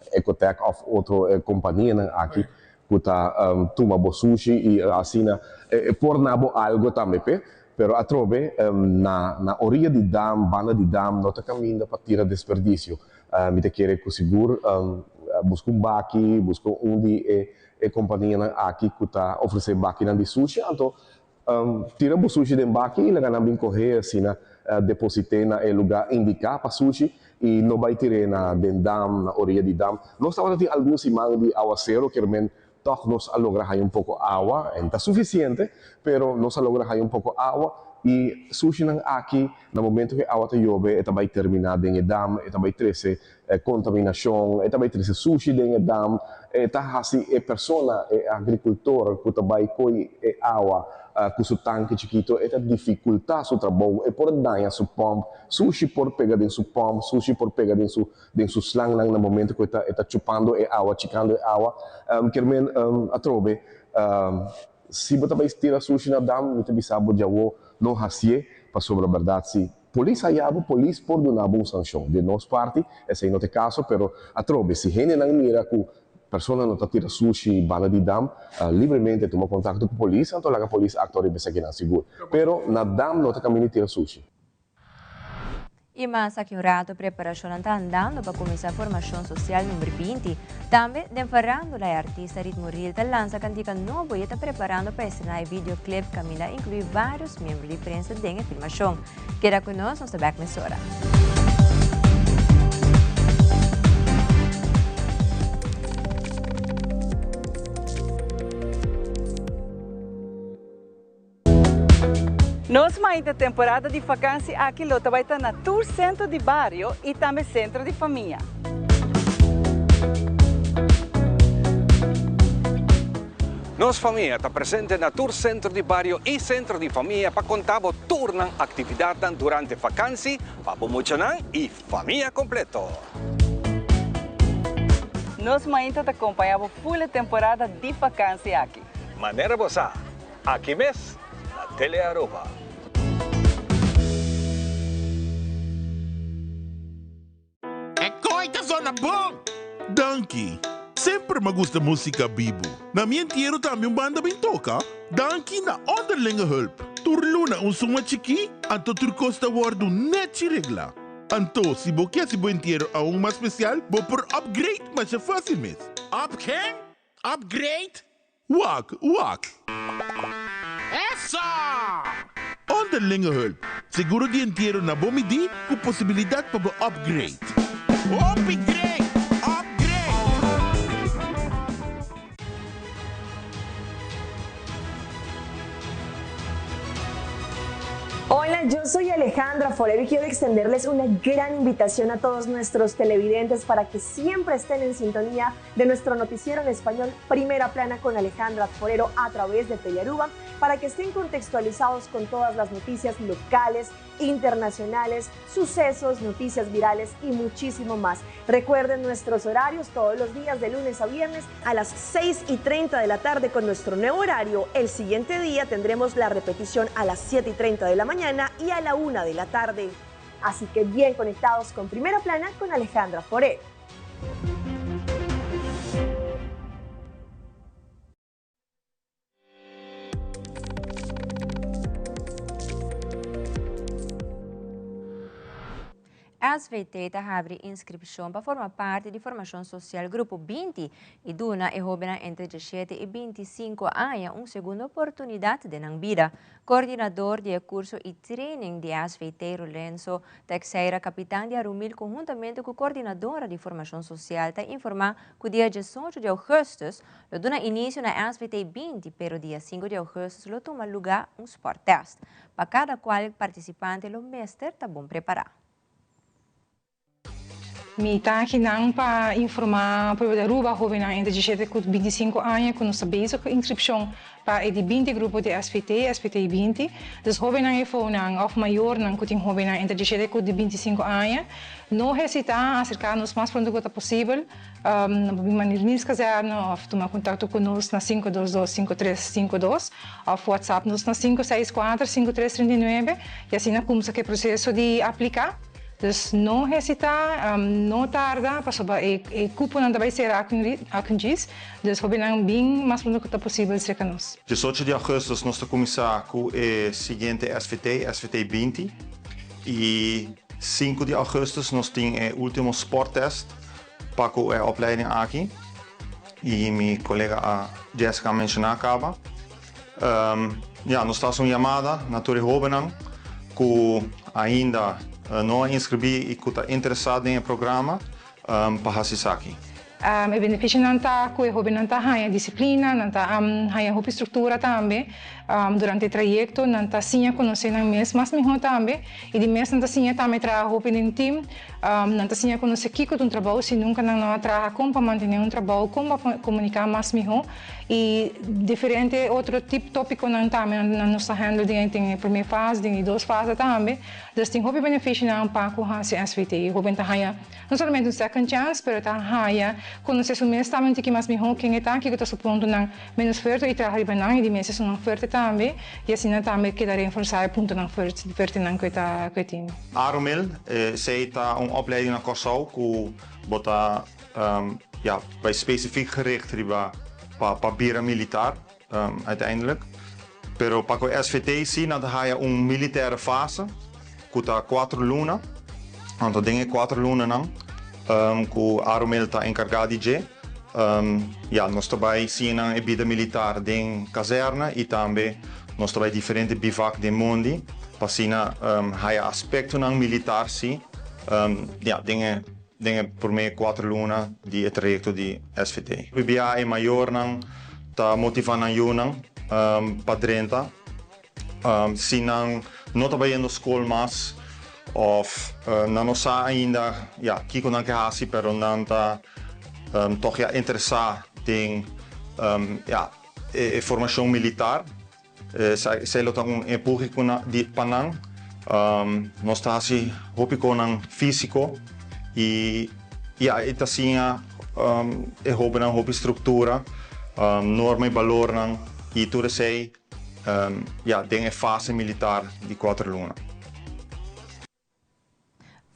Speaker 18: Ecotec of otro companianan aki cu ta tuma bo sushi y asina por na bo algo tambe p'e, pero atrobe na na oriya di dam, banda di dam no ta caminda pa tira desperdicio. Mi ta kere cu sigur busca un baki, busca un di e E kompanianan aki ku ta ofresé bakinan di sushi, anto tira bo sushi den baki i laga nan bin kohé asina deposit'é na e lugá indiká pa sushi i no bai tir'é na den dam, na oriya di dam. Nos tabata tin algun siman di awasero, kier men tòg nos a logra haña un poko awa, en ta sufisiente, pero nos a logra haña un poko awa i sushinan aki na momento ku e awa ta yobe e ta bai terminá den e dam, e ta bai trese E kontaminashon, e ta bai trese sushi den e dam, e ta hasi e persona, e agrikultor ku ta bai koi e awa ku su tanki chikito, e ta difikultá su trabou, e por daña su pòmp, sushi por pega den su pòmp, sushi por pega den su den su slangnan na momento ku e ta e ta chupando e awa, chikando e awa. Kier men atrobe, si bo ta bai tira sushi na dam, mi ta bisa bo djawo no hasié, pasobra bèrdat si Polis haya bo, polis por duna bo un sanshon. Di nos parti esei no ta e kaso, pero atrobe si hendenan mira ku persona no ta tira sushi banda di dam, libremente tuma kontakto ku polis, anto laga polis aktua riba esakinan sigur. Pero na dam no ta kaminda di tira sushi.
Speaker 3: I mas aki un rato preparashonnan ta andando pa kuminsá formashon sosial number 20. Tambe den farándula e artista Ritmo Real ta lansa kantika nobo i e ta preparando pa estrená e videoclip kaminda a inkluí vários miembro di prensa den e filmashon. Keda ku nos, nos ta bèk mesora.
Speaker 19: Nos mainta temporada di vakansi aki lo ta bai ta na tur sentro di bario y tambe sentro di famia.
Speaker 20: Nos famia ta presente na tur sentro di bario y sentro di famia pa conta bo tur nan actividadnan durante vakansi pa bo muchanan y famia completo.
Speaker 19: Nos mainta ta compaña bo full e temporada di vakansi aki.
Speaker 20: Manera bo sa, aki mes na Telearuba.
Speaker 10: E koe ta zona bon! Danki! Semper m'a gusta músika bibu. Na mi entiero tambe un banda bin toka. Danki na Onderlinge Hulp. Tur luna un suma chikí, anto tur kos ta wòrdu nèchi reglá. Anto, si bo ke hasi bo entiero aun mas spesial, bo por upgrade masha fásil mes. Up ken? Upgrade? Wak, wak. Eso! Onderlinge hulp, seguro di entiero na bo midí ku posibilidat pa bo upgrade. Hopi great! Upgrade!
Speaker 21: Hola. yo soy Alejandra Forero y quiero extenderles una gran invitación a todos nuestros televidentes para que siempre estén en sintonía de nuestro noticiero en español Primera Plana con Alejandra Forero a través de Telearuba para que estén contextualizados con todas las noticias locales, internacionales, sucesos, noticias virales y muchísimo más. Recuerden nuestros horarios todos los días de lunes a viernes a las 6 y 30 de la tarde con nuestro nuevo horario. El siguiente día tendremos la repetición a las 7 y 30 de la mañana y a la 1 de la tarde. Así que bien conectados con Primera Plana con Alejandra Forero.
Speaker 3: SVT ta habri inskripshon pa forma parti di Formashon Sosial Grupo 20 i duna e hóbennan entre 17 i 25 aña un segundo oportunidat den nan bida. Koordinador di e kurso i training di SVT, Rolenzo Texeira, kapitan di Arumil konhuntamente ku koordinadora di Formashon Sosial ta informá ku dia 18 di ougùstùs Lo duna inicio na SVT 20, pero dia 5 di augustus lo tuma luga un sporttest. Pa cada cual participante lo mester ta bon prepara.
Speaker 22: Mi ta akinan pa informá pueblo di Aruba, hóbennan entre 17 ku 25 aña ku nos ta bezig ku inskripshon pa e di 20 grupo di SVT, SVT 20. Dus hóbennan e fonan òf mayornan ku tin hóbennan entre 17 ku di 25 aña, no hesitá aserká nos mas pronto ku ta posibel. Nan por bin manda Nils Kazerne òf tuma kontakto ku nos na 522 5352 òf WhatsApp nos na 564 5339 i asina kumsa ku e proseso di apliká. Dus no hesitá, no tarda pasobra e e kuponan ta bai sera aki un djis. Dus hopinan bin mas pronto ku ta posibel serka nos.
Speaker 23: 18 di augustus nos ta kuminsá ku e siguiente SVT, SVT 20, i 5 di augustus nos tin e último sporttest Pa ku e opleiding aki i mi kolega a Jessica a menshoná kaba, ya nos ta hasi un yamada na tur e hóbennan ku ainda no a inskribí i ku ta interesá den e programa pa hasi esaki.
Speaker 22: E benefisionan ta ku e hóbennan ta haña disiplina, nan ta haña hopi struktura tambe durante e trayekto, nan ta siña konosé nan mes mas mihó tambe i di mes nan ta siña tambe traha hopi den tim. Nan ta siña konosé kiko ta un trabou, si nunka nan no a traha, kon pa mantené un trabou, kon pa komuniká mas mihó i diferente otro tip tópikonan tambe nan nos ta handle den e promé fase, den e dos fase tambe. Dus tin hopi benefisionan pa ku hasi SVT. E hóben ta haña no solamente un second chance, pero ta haña konosé su mes tambe un tiki mas mihó ken e ta, kiko ta su puntonan ménos fuerte i traha riba nan i di mes esunnan fuerte tambe i asina tambe keda reenforsá e puntonan fuertenan ku e ta ku e tin.
Speaker 23: Arumil, Esei ta un opleiding na Kòrsou ku bo ta ja bai spesifiek gericht riba pa pa bira militar uiteindelijk. Pero pa ku SVT si nan ta haya un militaire fase ku ta kuater luna. Anto den e kuater lunanan ku Arumil ta enkargá di dje ja nos ta bai siña nan e bida militar den kazèrna i tambe nos ta bai diferente bivak den mondi. Pa asina haya aspektonan militar si ya den e den e prome kuater luna di e trayekto di SVT. Bia e mayornan ta motiva nan yunan pa drenta si nan no ta bayendo skol mas òf nan no sa ainda ya kiko nan ke hasi pero nan ta tòg ya interesá den ya e formashon militar. Esei lo ta un empuje pa nan. Nos ta hasi hopi konan físiko i ya e ta siña e hóbennan hopi struktura, norma i balornan i tur esei ya den e fase militar di kuater luna.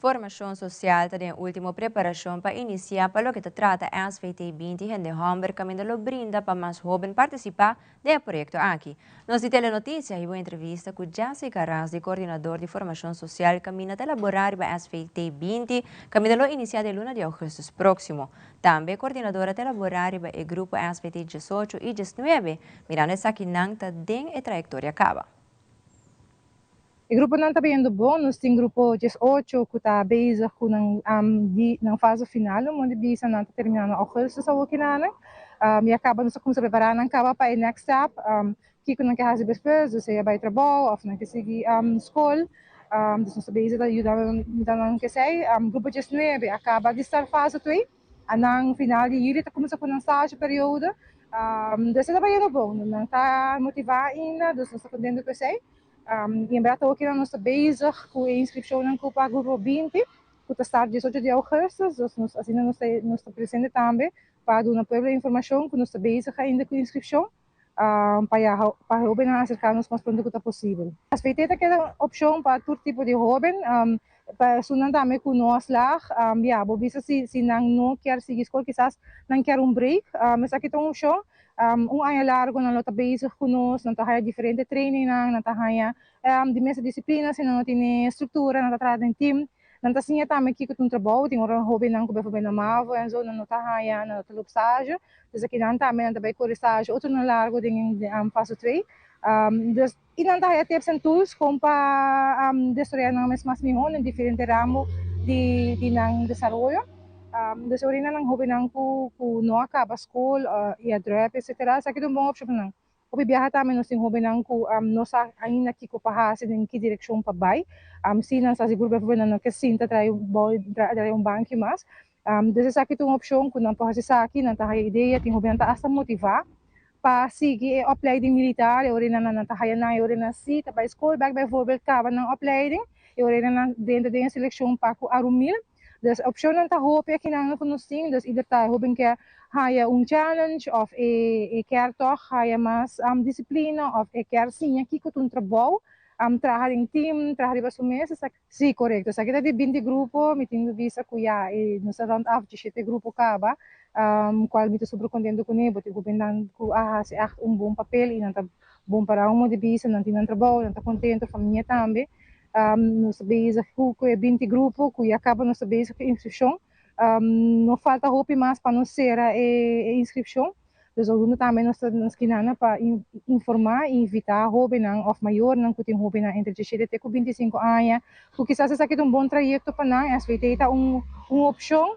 Speaker 3: Formashon sosial ta den ultimo preparashon pa inisiá pa loke ta trata SVT 20 hende hòmber kaminda lo brinda pa mas hóben partisipá den e proyekto aki. Nos di Telenoticia hiba un entrevista ku Jessica Ras di koordinador di formashon sosial kaminda ta elaborá riba SVT 20 kaminda lo inisiá den luna di ougùstùs próksimo. Tambe e koordinador a ta elaborá riba e grupo SVT 18 i 19 mirando esakinan ta den e trayektoria kaba.
Speaker 22: E gruponan ta bayendo bon, nos tin grupo 18 ku ta bezig ku nan di nan fase final, un modo di bisa nan ta termina na augustus awoki nan. Ya kaba nos a kuminsá prepará nan kaba pa e next step. kiko nan ke hasi despues, dus sea bai trabou òf nan ke sigui skol. Dus nos ta bezig ta yuda yuda nan ku esei. Grupo diesnuebe a kaba di start fase twee, anan final di yüli ta kuminsá ku nan stage periodo. Dus e ta bayendo bon, nan ta motivá ainda, dus nos ta kontento ku esei. I en bèrdat awokinan nos ta bezig ku e inskripshonnan ku pa grupo 20 ku ta start 18 di augustus, dus nos asina nos ta nos ta presente tambe pa duna pueblo informashon ku nos ta bezig ainda ku inskripshon pa ya pa hobennan aserká nos mas pronto ku ta posibel. SVT ta keda un opshon pa tur tipo di hoben, pa esunnan tambe ku no a slag, ya bo bisa si si nan no kier sigui skol kisas nan kier un break, esaki ta un opshon. Un aña largo nan lo ta bezig ku nos, nan ta haya diferente trainingnan, nan ta haya di mes disiplina si nan no tene struktura, nan ta traha den team, nan ta siña tambe kiko ta un trabou, tin ora hobennan ku befobel na mavo en zo nan no ta haya, nan no ta loop stage, dus akinan tambe nan ta bai kore stage otronan largo den fase twee. Dus i nan ta haya tips en tools kon pa desaroya nan mes mas miho den diferente ramo di nan desaroyo. Dus orina nan hobennan ku no a kaba skol i a drop etcetera esaki ta un bon opshon pa nan. Hopi biaha tambe nos tin hobennan ku no sa ainda kiko pa hasi, den ki direkshon pa bai. Si nan sa sigur befobel nan no ke sinta trae un banki mas. Dus esaki ta un opshon ku nan por hasi esaki, nan ta haya idea, tin hobennan ta asta motivá pa sigui e opleiding militar, e ora nan nan ta haya nan, e ora nan si ta bai skol bek bijvoorbeeld kaba nan opleiding, e ora nan drenta den e selekshon pa ku Arumil. Dus opshonnan ta hopi akinan ku nos tin, dus ieder ta e hoben ke haya un challenge òf e e kier tòg haya mas disiplina òf e kier siña kiko ta un trabou, traha den team, traha riba su mes, esaki. Sí, korekto. Esaki ta di 20 grupo, mi tin bisa ku ya e nos a rond af 17 grupo kaba, kual mi ta super kontento kuné, bo tin hobennan ku a hasi ègt un bon papel i nan ta bon pará un modo di bisa, nan tin nan trabou, nan ta kontento, famia tambe. Nos ta bezig ku e 20 grupo ku ya kaba nos ta bezig ku inskripshon. No falta hopi mas pa nos sera e inskripshon. Dus algun tambe nos ta nos kinana pa informá i invitá hóbennan òf mayornan ku tin hóbennan entre 17 te ku 25 aña ku kisas esaki ta un bon trayekto pa nan. SVT ta un un opshon.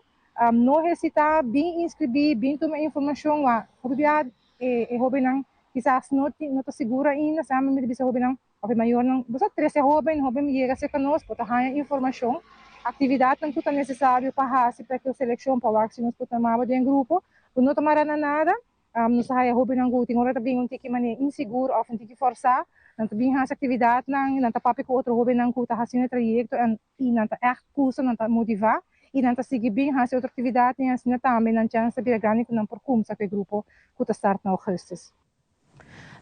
Speaker 22: No hesitá, bin inskribí, bin tuma informashon. Wak hopi bia e hóbennan kisas no tin no ta sigur ainda. Sa mi ta bisa hóbennan Òf e mayornan, bo sa trese hóben, hóben yega serka nos, bo ta haña informashon, aktividatnan ku ta nesesario pa hasi pa e selekshon pa wak si nos por tuma bo den grupo. Bo no ta mara na nada. Nos ta haña hóbennan ku tin ora ta bin un tiki manera insigur òf un tiki fòrsá. Nan ta bin hasi aktividatnan, nan ta papia ku otro hóbennan ku ta hasiendo e trayekto en i nan ta ègt kusa, nan ta motivá i nan ta sigui bin hasi otro aktividatnan i asina tambe nan chèns ta bira grandi ku nan por kumsa ku e grupo ku ta start na ougùstus.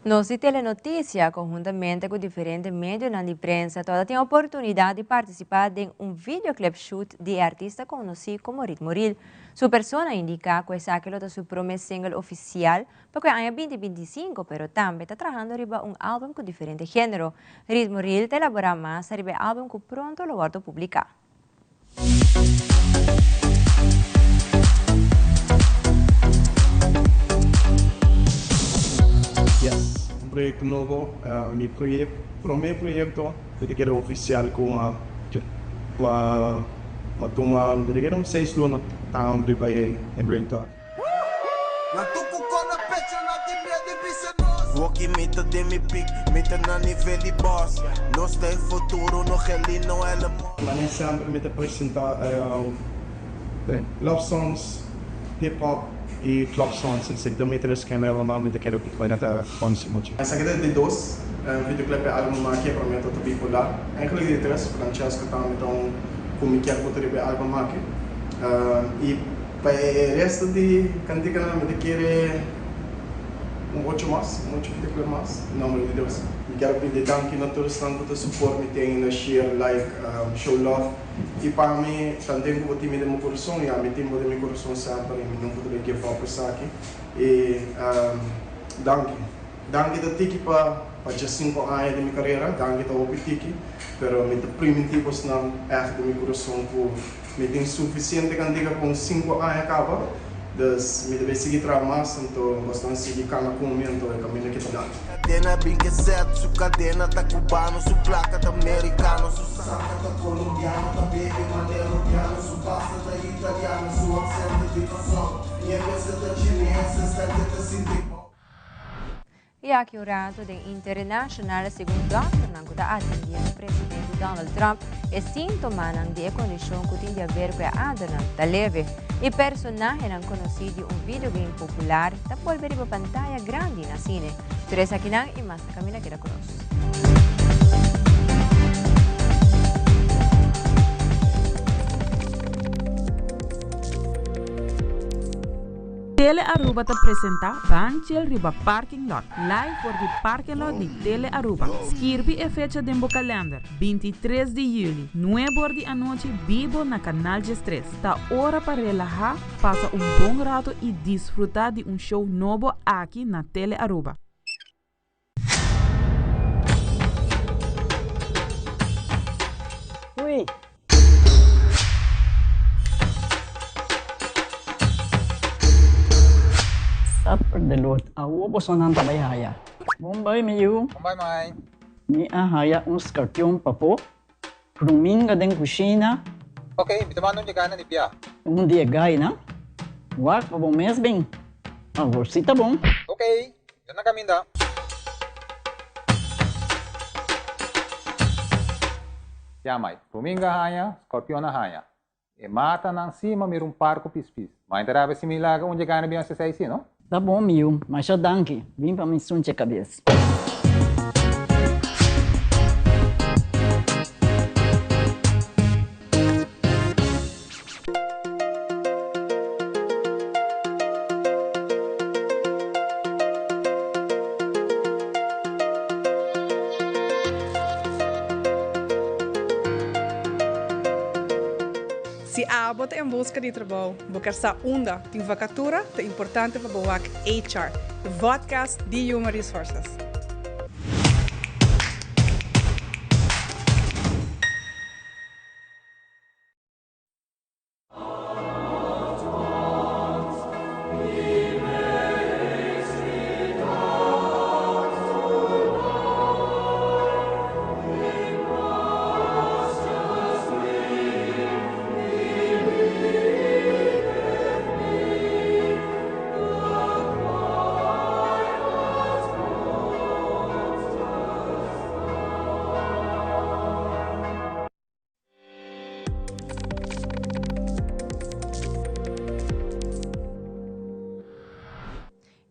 Speaker 3: Nos di Telenoticia, conhuntamente cu diferente medionan di prensa, toda tin oportunidad di participa den un videoclip shoot di e artista conoci como Ritmo Real. Su persona a indica cu esaki lo ta su prome single oficial pa cu e aña 2025, pero tambe ta trahando riba un album cu diferente genero. Ritmo Real ta elabora mas ariba e album cu pronto lo wordo publica.
Speaker 1: Yes, un proyecto nobo, mi prome proyecto cu ta keda oficial cu a tuma un seis luna ta riba e proyecto aki.
Speaker 2: Woki mi ta den mi piek, mi ta na nivel di boss. Nos ta e futuro, no Gelin, no Elon Musk.
Speaker 1: Mane semper mi ta presenta love songs, hip hop y club songs en si mi ta escribe mi ta kere cu ta conoci mucho.
Speaker 4: Esaki ta di dos videoclip e album aki e prome ta Bipolar, eigenlijk di tres, Francesco tambe ta un cu mi kier puta riba e album aki y Pa e resto di kantikanan mi ta kere un ocho mas, un ocho videoclip mas, den nomber di Dios. Mi kier pidi danki na tur esnan ku ta support mi, ten na share, like, show love. I pa mi, tanten ku bo tin mi den bo kurason, ya mi tin bo den mi kurason semper i mi nunka ta bay give up esaki. I danki. Danki ta tiki pa pa 15 aña di mi karera, danki ta hopi tiki, pero mi ta priminti bosnan ègt den mi kurason ku Mi tin sufisiente kantiga pa un sinku aña kaba, dus mi ta bay sigui traha mas, anto bosnan sigui kana ku mi, anto e kaminda ki ta dal.
Speaker 2: Cadena bin ke set, su cadena ta cubano, su placa ta mericano, su sangre ta colombiano, ta bebe manera rubiano, su pasta ta italiano, su accento di Kòrsou, mi a mester ta chineses, ta ke ta sinti.
Speaker 3: Y aki. Aki un rato den International, segun dokternan ku ta atendiendo presidente Donald Trump, e síntomanan di e kondishon ku tin di haber ku e adernan ta leve. E personahenan konosí di un videogame popular ta bolbe riba pantaya grandi na sine. Tur esakinan i mas ta kaminda keda ku nos.
Speaker 12: Tele Aruba ta presenta Ban Chill riba Parking Lot, live for di Parking Lot di Tele Aruba. Skirbi e fecha den bo kalender, 23 di juli, nuebe or di anochi bibo na Canal 13. Ta ora pa relaha, pasa un bon rato y disfruta di un show nobo aki na Tele Aruba.
Speaker 6: Ui. Sapperdeloot, awo bosonan ta bai haya. Bon bai mi yu.
Speaker 7: Bon bai mai.
Speaker 6: Mi a haya un scorpion papo, Ruminga den kushina.
Speaker 7: Ok, mi ta manda un dje na di bia.
Speaker 6: Un di e gainan. Wak pa bo mes bin. Awor si ta bon.
Speaker 7: Ok, mi ta na kaminda. Ya mai, ruminga haña, scorpion a haña. E matanan si ma mira un par ku pispis. Mai ta rabia si mi laga un dje gaina bin hasi esei si, no?
Speaker 6: Ta bon mi yu, masha danki. Bin pa mi sunche kabes.
Speaker 8: Si abo ta en buska di trabou, bo ker sa unda tin vakatura, ta importante pa bo wak HR, e vodcast di Human Resources.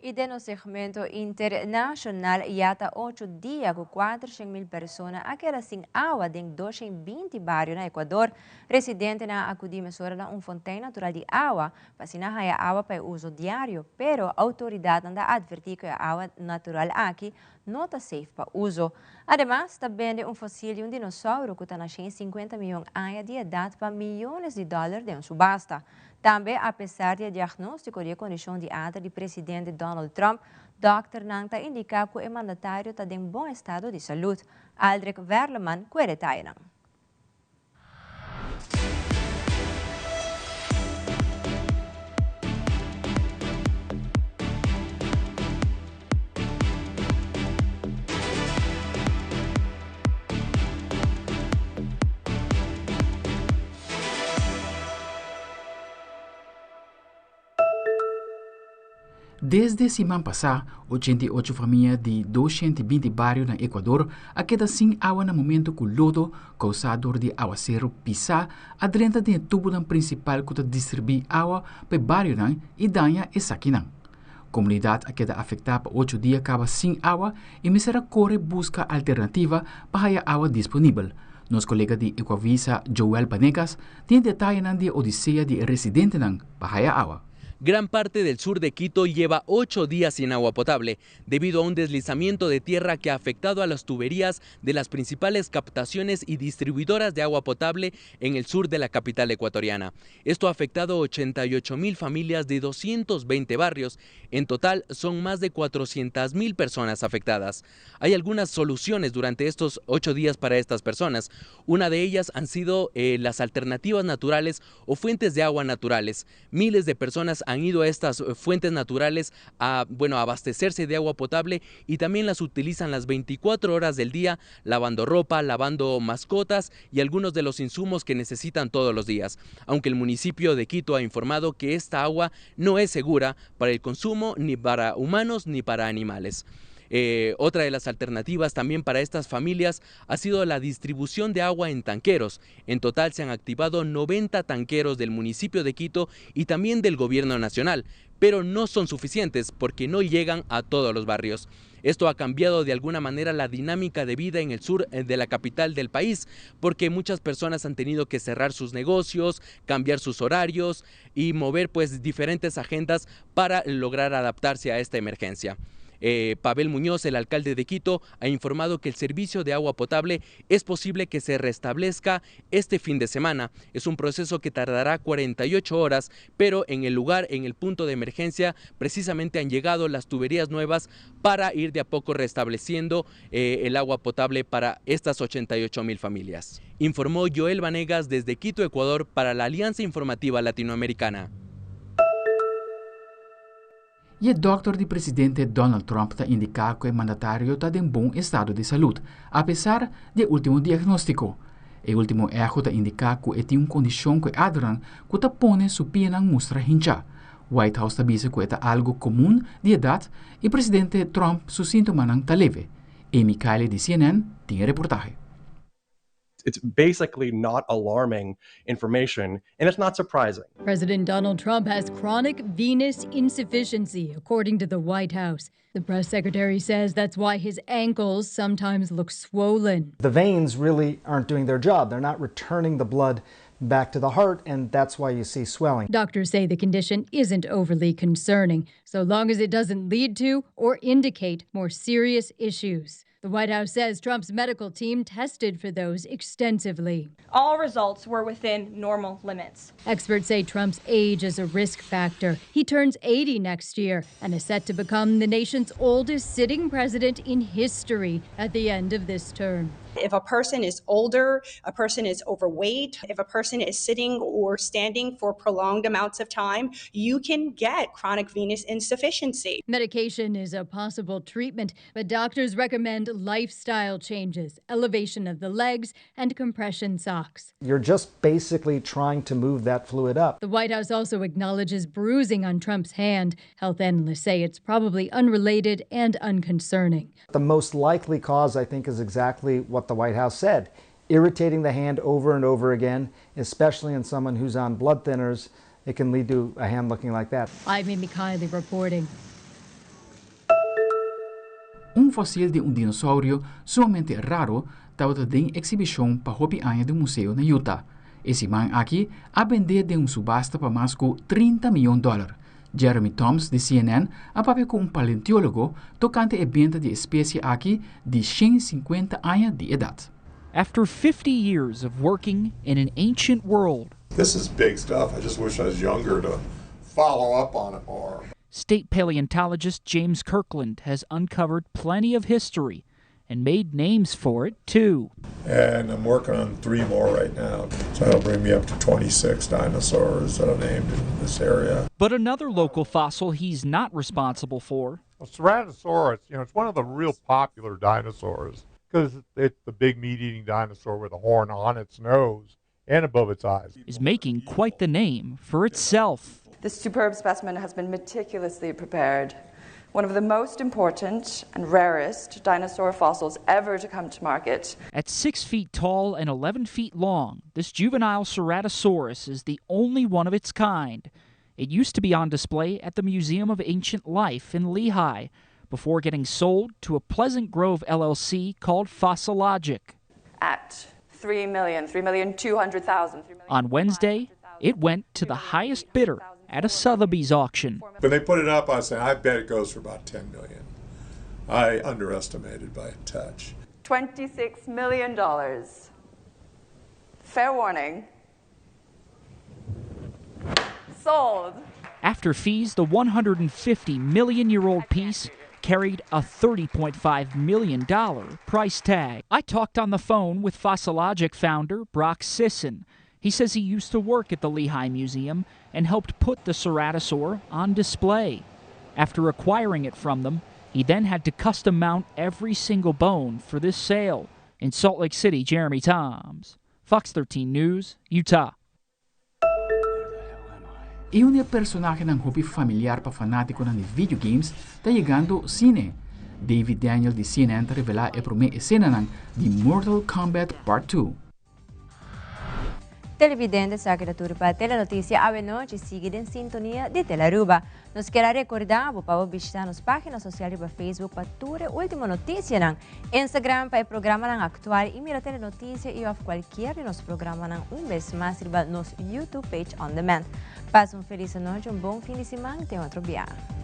Speaker 3: Y den nos segmento internacional ya ta ocho dia cu 400 mil persona a keda sin awa den 220 bario na Ecuador. Residentenan a acudi mesora na un fontein natural di awa, pa asina haya awa pa uso diario, pero autoridadnan ta adverti cu e awa natural aki no ta safe pa uso. Ademas, ta bende un fosil di un dinosauro cu ta na 150 miyon aña di edad pa miyones di dollar den subasta. Tambe, apesar di e diagnostico di condicion di ader di presidente Donald Trump, dokternan ta indica cu e mandatario ta den bon estado di salud. Aldrich Werleman, cu e detayenan.
Speaker 24: Desde siman pasá, 88 famia di 220 bario na Ecuador a keda sin awa na momento ku lodo, kousá dor di awaseru pisá, a drenta den e tubunan prinsipal ku ta distribuí awa pa e barionan i daña esakinan. Komunidat a keda afektá pa ocho dia kaba sin awa i mester a kore buska alternativa pa haya awa disponibel. Nos kolega di Ecuavisa, Joel Banegas, tin e detayenan di e odisea di e residentenan pa haya awa.
Speaker 25: Gran parte del sur de Quito lleva 8 días sin agua potable, debido a un deslizamiento de tierra que ha afectado a las tuberías de las principales captaciones y distribuidoras de agua potable en el sur de la capital ecuatoriana. Esto ha afectado a 88 mil familias de 220 barrios. En total son más de 400 mil personas afectadas. Hay algunas soluciones durante estos 8 días para estas personas. Una de ellas han sido las alternativas naturales o fuentes de agua naturales. Miles de personas han ido a estas fuentes naturales a, bueno, a abastecerse de agua potable y también las utilizan las 24 horas del día, lavando ropa, lavando mascotas y algunos de los insumos que necesitan todos los días. Aunque el municipio de Quito ha informado que esta agua no es segura para el consumo ni para humanos ni para animales. Eh, otra de las alternativas también para estas familias ha sido la distribución de agua en tanqueros. En total se han activado 90 tanqueros del municipio de Quito y también del gobierno nacional, pero no son suficientes porque no llegan a todos los barrios. Esto ha cambiado de alguna manera la dinámica de vida en el sur eh, de la capital del país, porque muchas personas han tenido que cerrar sus negocios, cambiar sus horarios y mover pues diferentes agendas para lograr adaptarse a esta emergencia. Eh, Pavel Muñoz, el alcalde de Quito, ha informado que el servicio de agua potable es posible que se restablezca este fin de semana. Es un proceso que tardará 48 horas, pero en el lugar, en el punto de emergencia, precisamente han llegado las tuberías nuevas para ir de a poco restableciendo eh, el agua potable para estas 88 mil familias. Informó Joel Vanegas desde Quito, Ecuador, para la Alianza Informativa Latinoamericana.
Speaker 24: E dokter di presidente Donald Trump ta indica cu e mandatario ta den bon estado di salud, apesar di e ultimo diagnostico. E ultimo echo ta indica cu e tin un condicion cu e adernan cu ta pone su pianan mustra hincha. White House ta bisa cu e ta algo comun di edad y presidente Trump su sintomanan ta leve. Amy Kiley di CNN tin e reportahe.
Speaker 9: It's basically not alarming information, and it's not surprising.
Speaker 11: President Donald Trump has chronic venous insufficiency, according to the White House. The press secretary says that's why his ankles sometimes look swollen.
Speaker 13: The veins really aren't doing their job. They're not returning the blood back to the heart, and that's why you see swelling.
Speaker 11: Doctors say the condition isn't overly concerning, so long as it doesn't lead to or indicate more serious issues. The White House says Trump's medical team tested for those extensively.
Speaker 14: All results were within normal limits.
Speaker 11: Experts say Trump's age is a risk factor. He turns 80 next year and is set to become the nation's oldest sitting president in history at the end of this term.
Speaker 14: If a person is older, a person is overweight, if a person is sitting or standing for prolonged amounts of time, you can get chronic venous insufficiency.
Speaker 11: Medication is a possible treatment, but doctors recommend lifestyle changes, elevation of the legs, and compression socks.
Speaker 13: You're just basically trying to move that fluid up.
Speaker 11: The White House also acknowledges bruising on Trump's hand. Health analysts say it's probably unrelated and unconcerning.
Speaker 13: The most likely cause, I think, is exactly what the White House said irritating the hand over and over again, especially in someone who's on blood thinners. It can lead to a hand looking like that.
Speaker 11: I'm Amy Kiley reporting.
Speaker 24: Un fosil di un dinosaurio sumamente raro tabata den exhibicion pa hopi aña den un museo na Utah. E siman aki a bende den un subasta pa mas cu 30 miyon dollar. Jeremy Thoms di CNN a papia cu un paleonteologo tocante e benta di e especie aki di 150 aña di edad.
Speaker 15: After 50 years of working in an ancient world.
Speaker 26: This is big stuff. I just wish I was younger to follow up on it more.
Speaker 15: State paleontologist James Kirkland has uncovered plenty of history and made names for it, too.
Speaker 26: And I'm working on three more right now. So that'll bring me up to 26 dinosaurs that I've named in this area.
Speaker 15: But another local fossil he's not responsible for.
Speaker 26: Well, Ceratosaurus, you know, it's one of the real popular dinosaurs because it's the big meat-eating dinosaur with a horn on its nose and above its eyes.
Speaker 15: Is making quite the name for itself.
Speaker 27: This superb specimen has been meticulously prepared. One of the most important and rarest dinosaur fossils ever to come to market.
Speaker 15: At 6 feet tall and 11 feet long, this juvenile Ceratosaurus is the only one of its kind. It used to be on display at the Museum of Ancient Life in Lehi before getting sold to a Pleasant Grove LLC called Fossilogic.
Speaker 27: At 3 million, 3,200,000.
Speaker 15: On Wednesday, it went to the highest bidder at a Sotheby's auction.
Speaker 26: When they put it up, I said, I bet it goes for about 10 million. I underestimated by a touch.
Speaker 27: $26 million. Fair warning. Sold.
Speaker 15: After fees, the 150 million year old piece carried a $30.5 million price tag. I talked on the phone with Fossilogic founder Brock Sisson. He says he used to work at the Lehi Museum and helped put the Ceratosaur on display. After acquiring it from them, he then had to custom mount every single bone for this sale. In Salt Lake City, Jeremy Toms, Fox 13 News, Utah.
Speaker 24: E un personahenan hopi familiar pa fanaticonan di video games ta yegando cine. David Daniel di CNN ta revelá e promé esenanan di Mortal Kombat Part 2.
Speaker 3: Televidente esaki ta tur pa Telenoticia awe nochi sigui den sintonia di Telearuba. Nos kier a recorda bo pa bo bishita nos pagina social riba Facebook pa tur e ultimo noticianan, Instagram pa e programanan actual y mira Telenoticia y of cualkier di nos programanan un bes mas riba nos YouTube page on demand. Pasa un feliz anochi, un bon fin di siman, te otro biaha.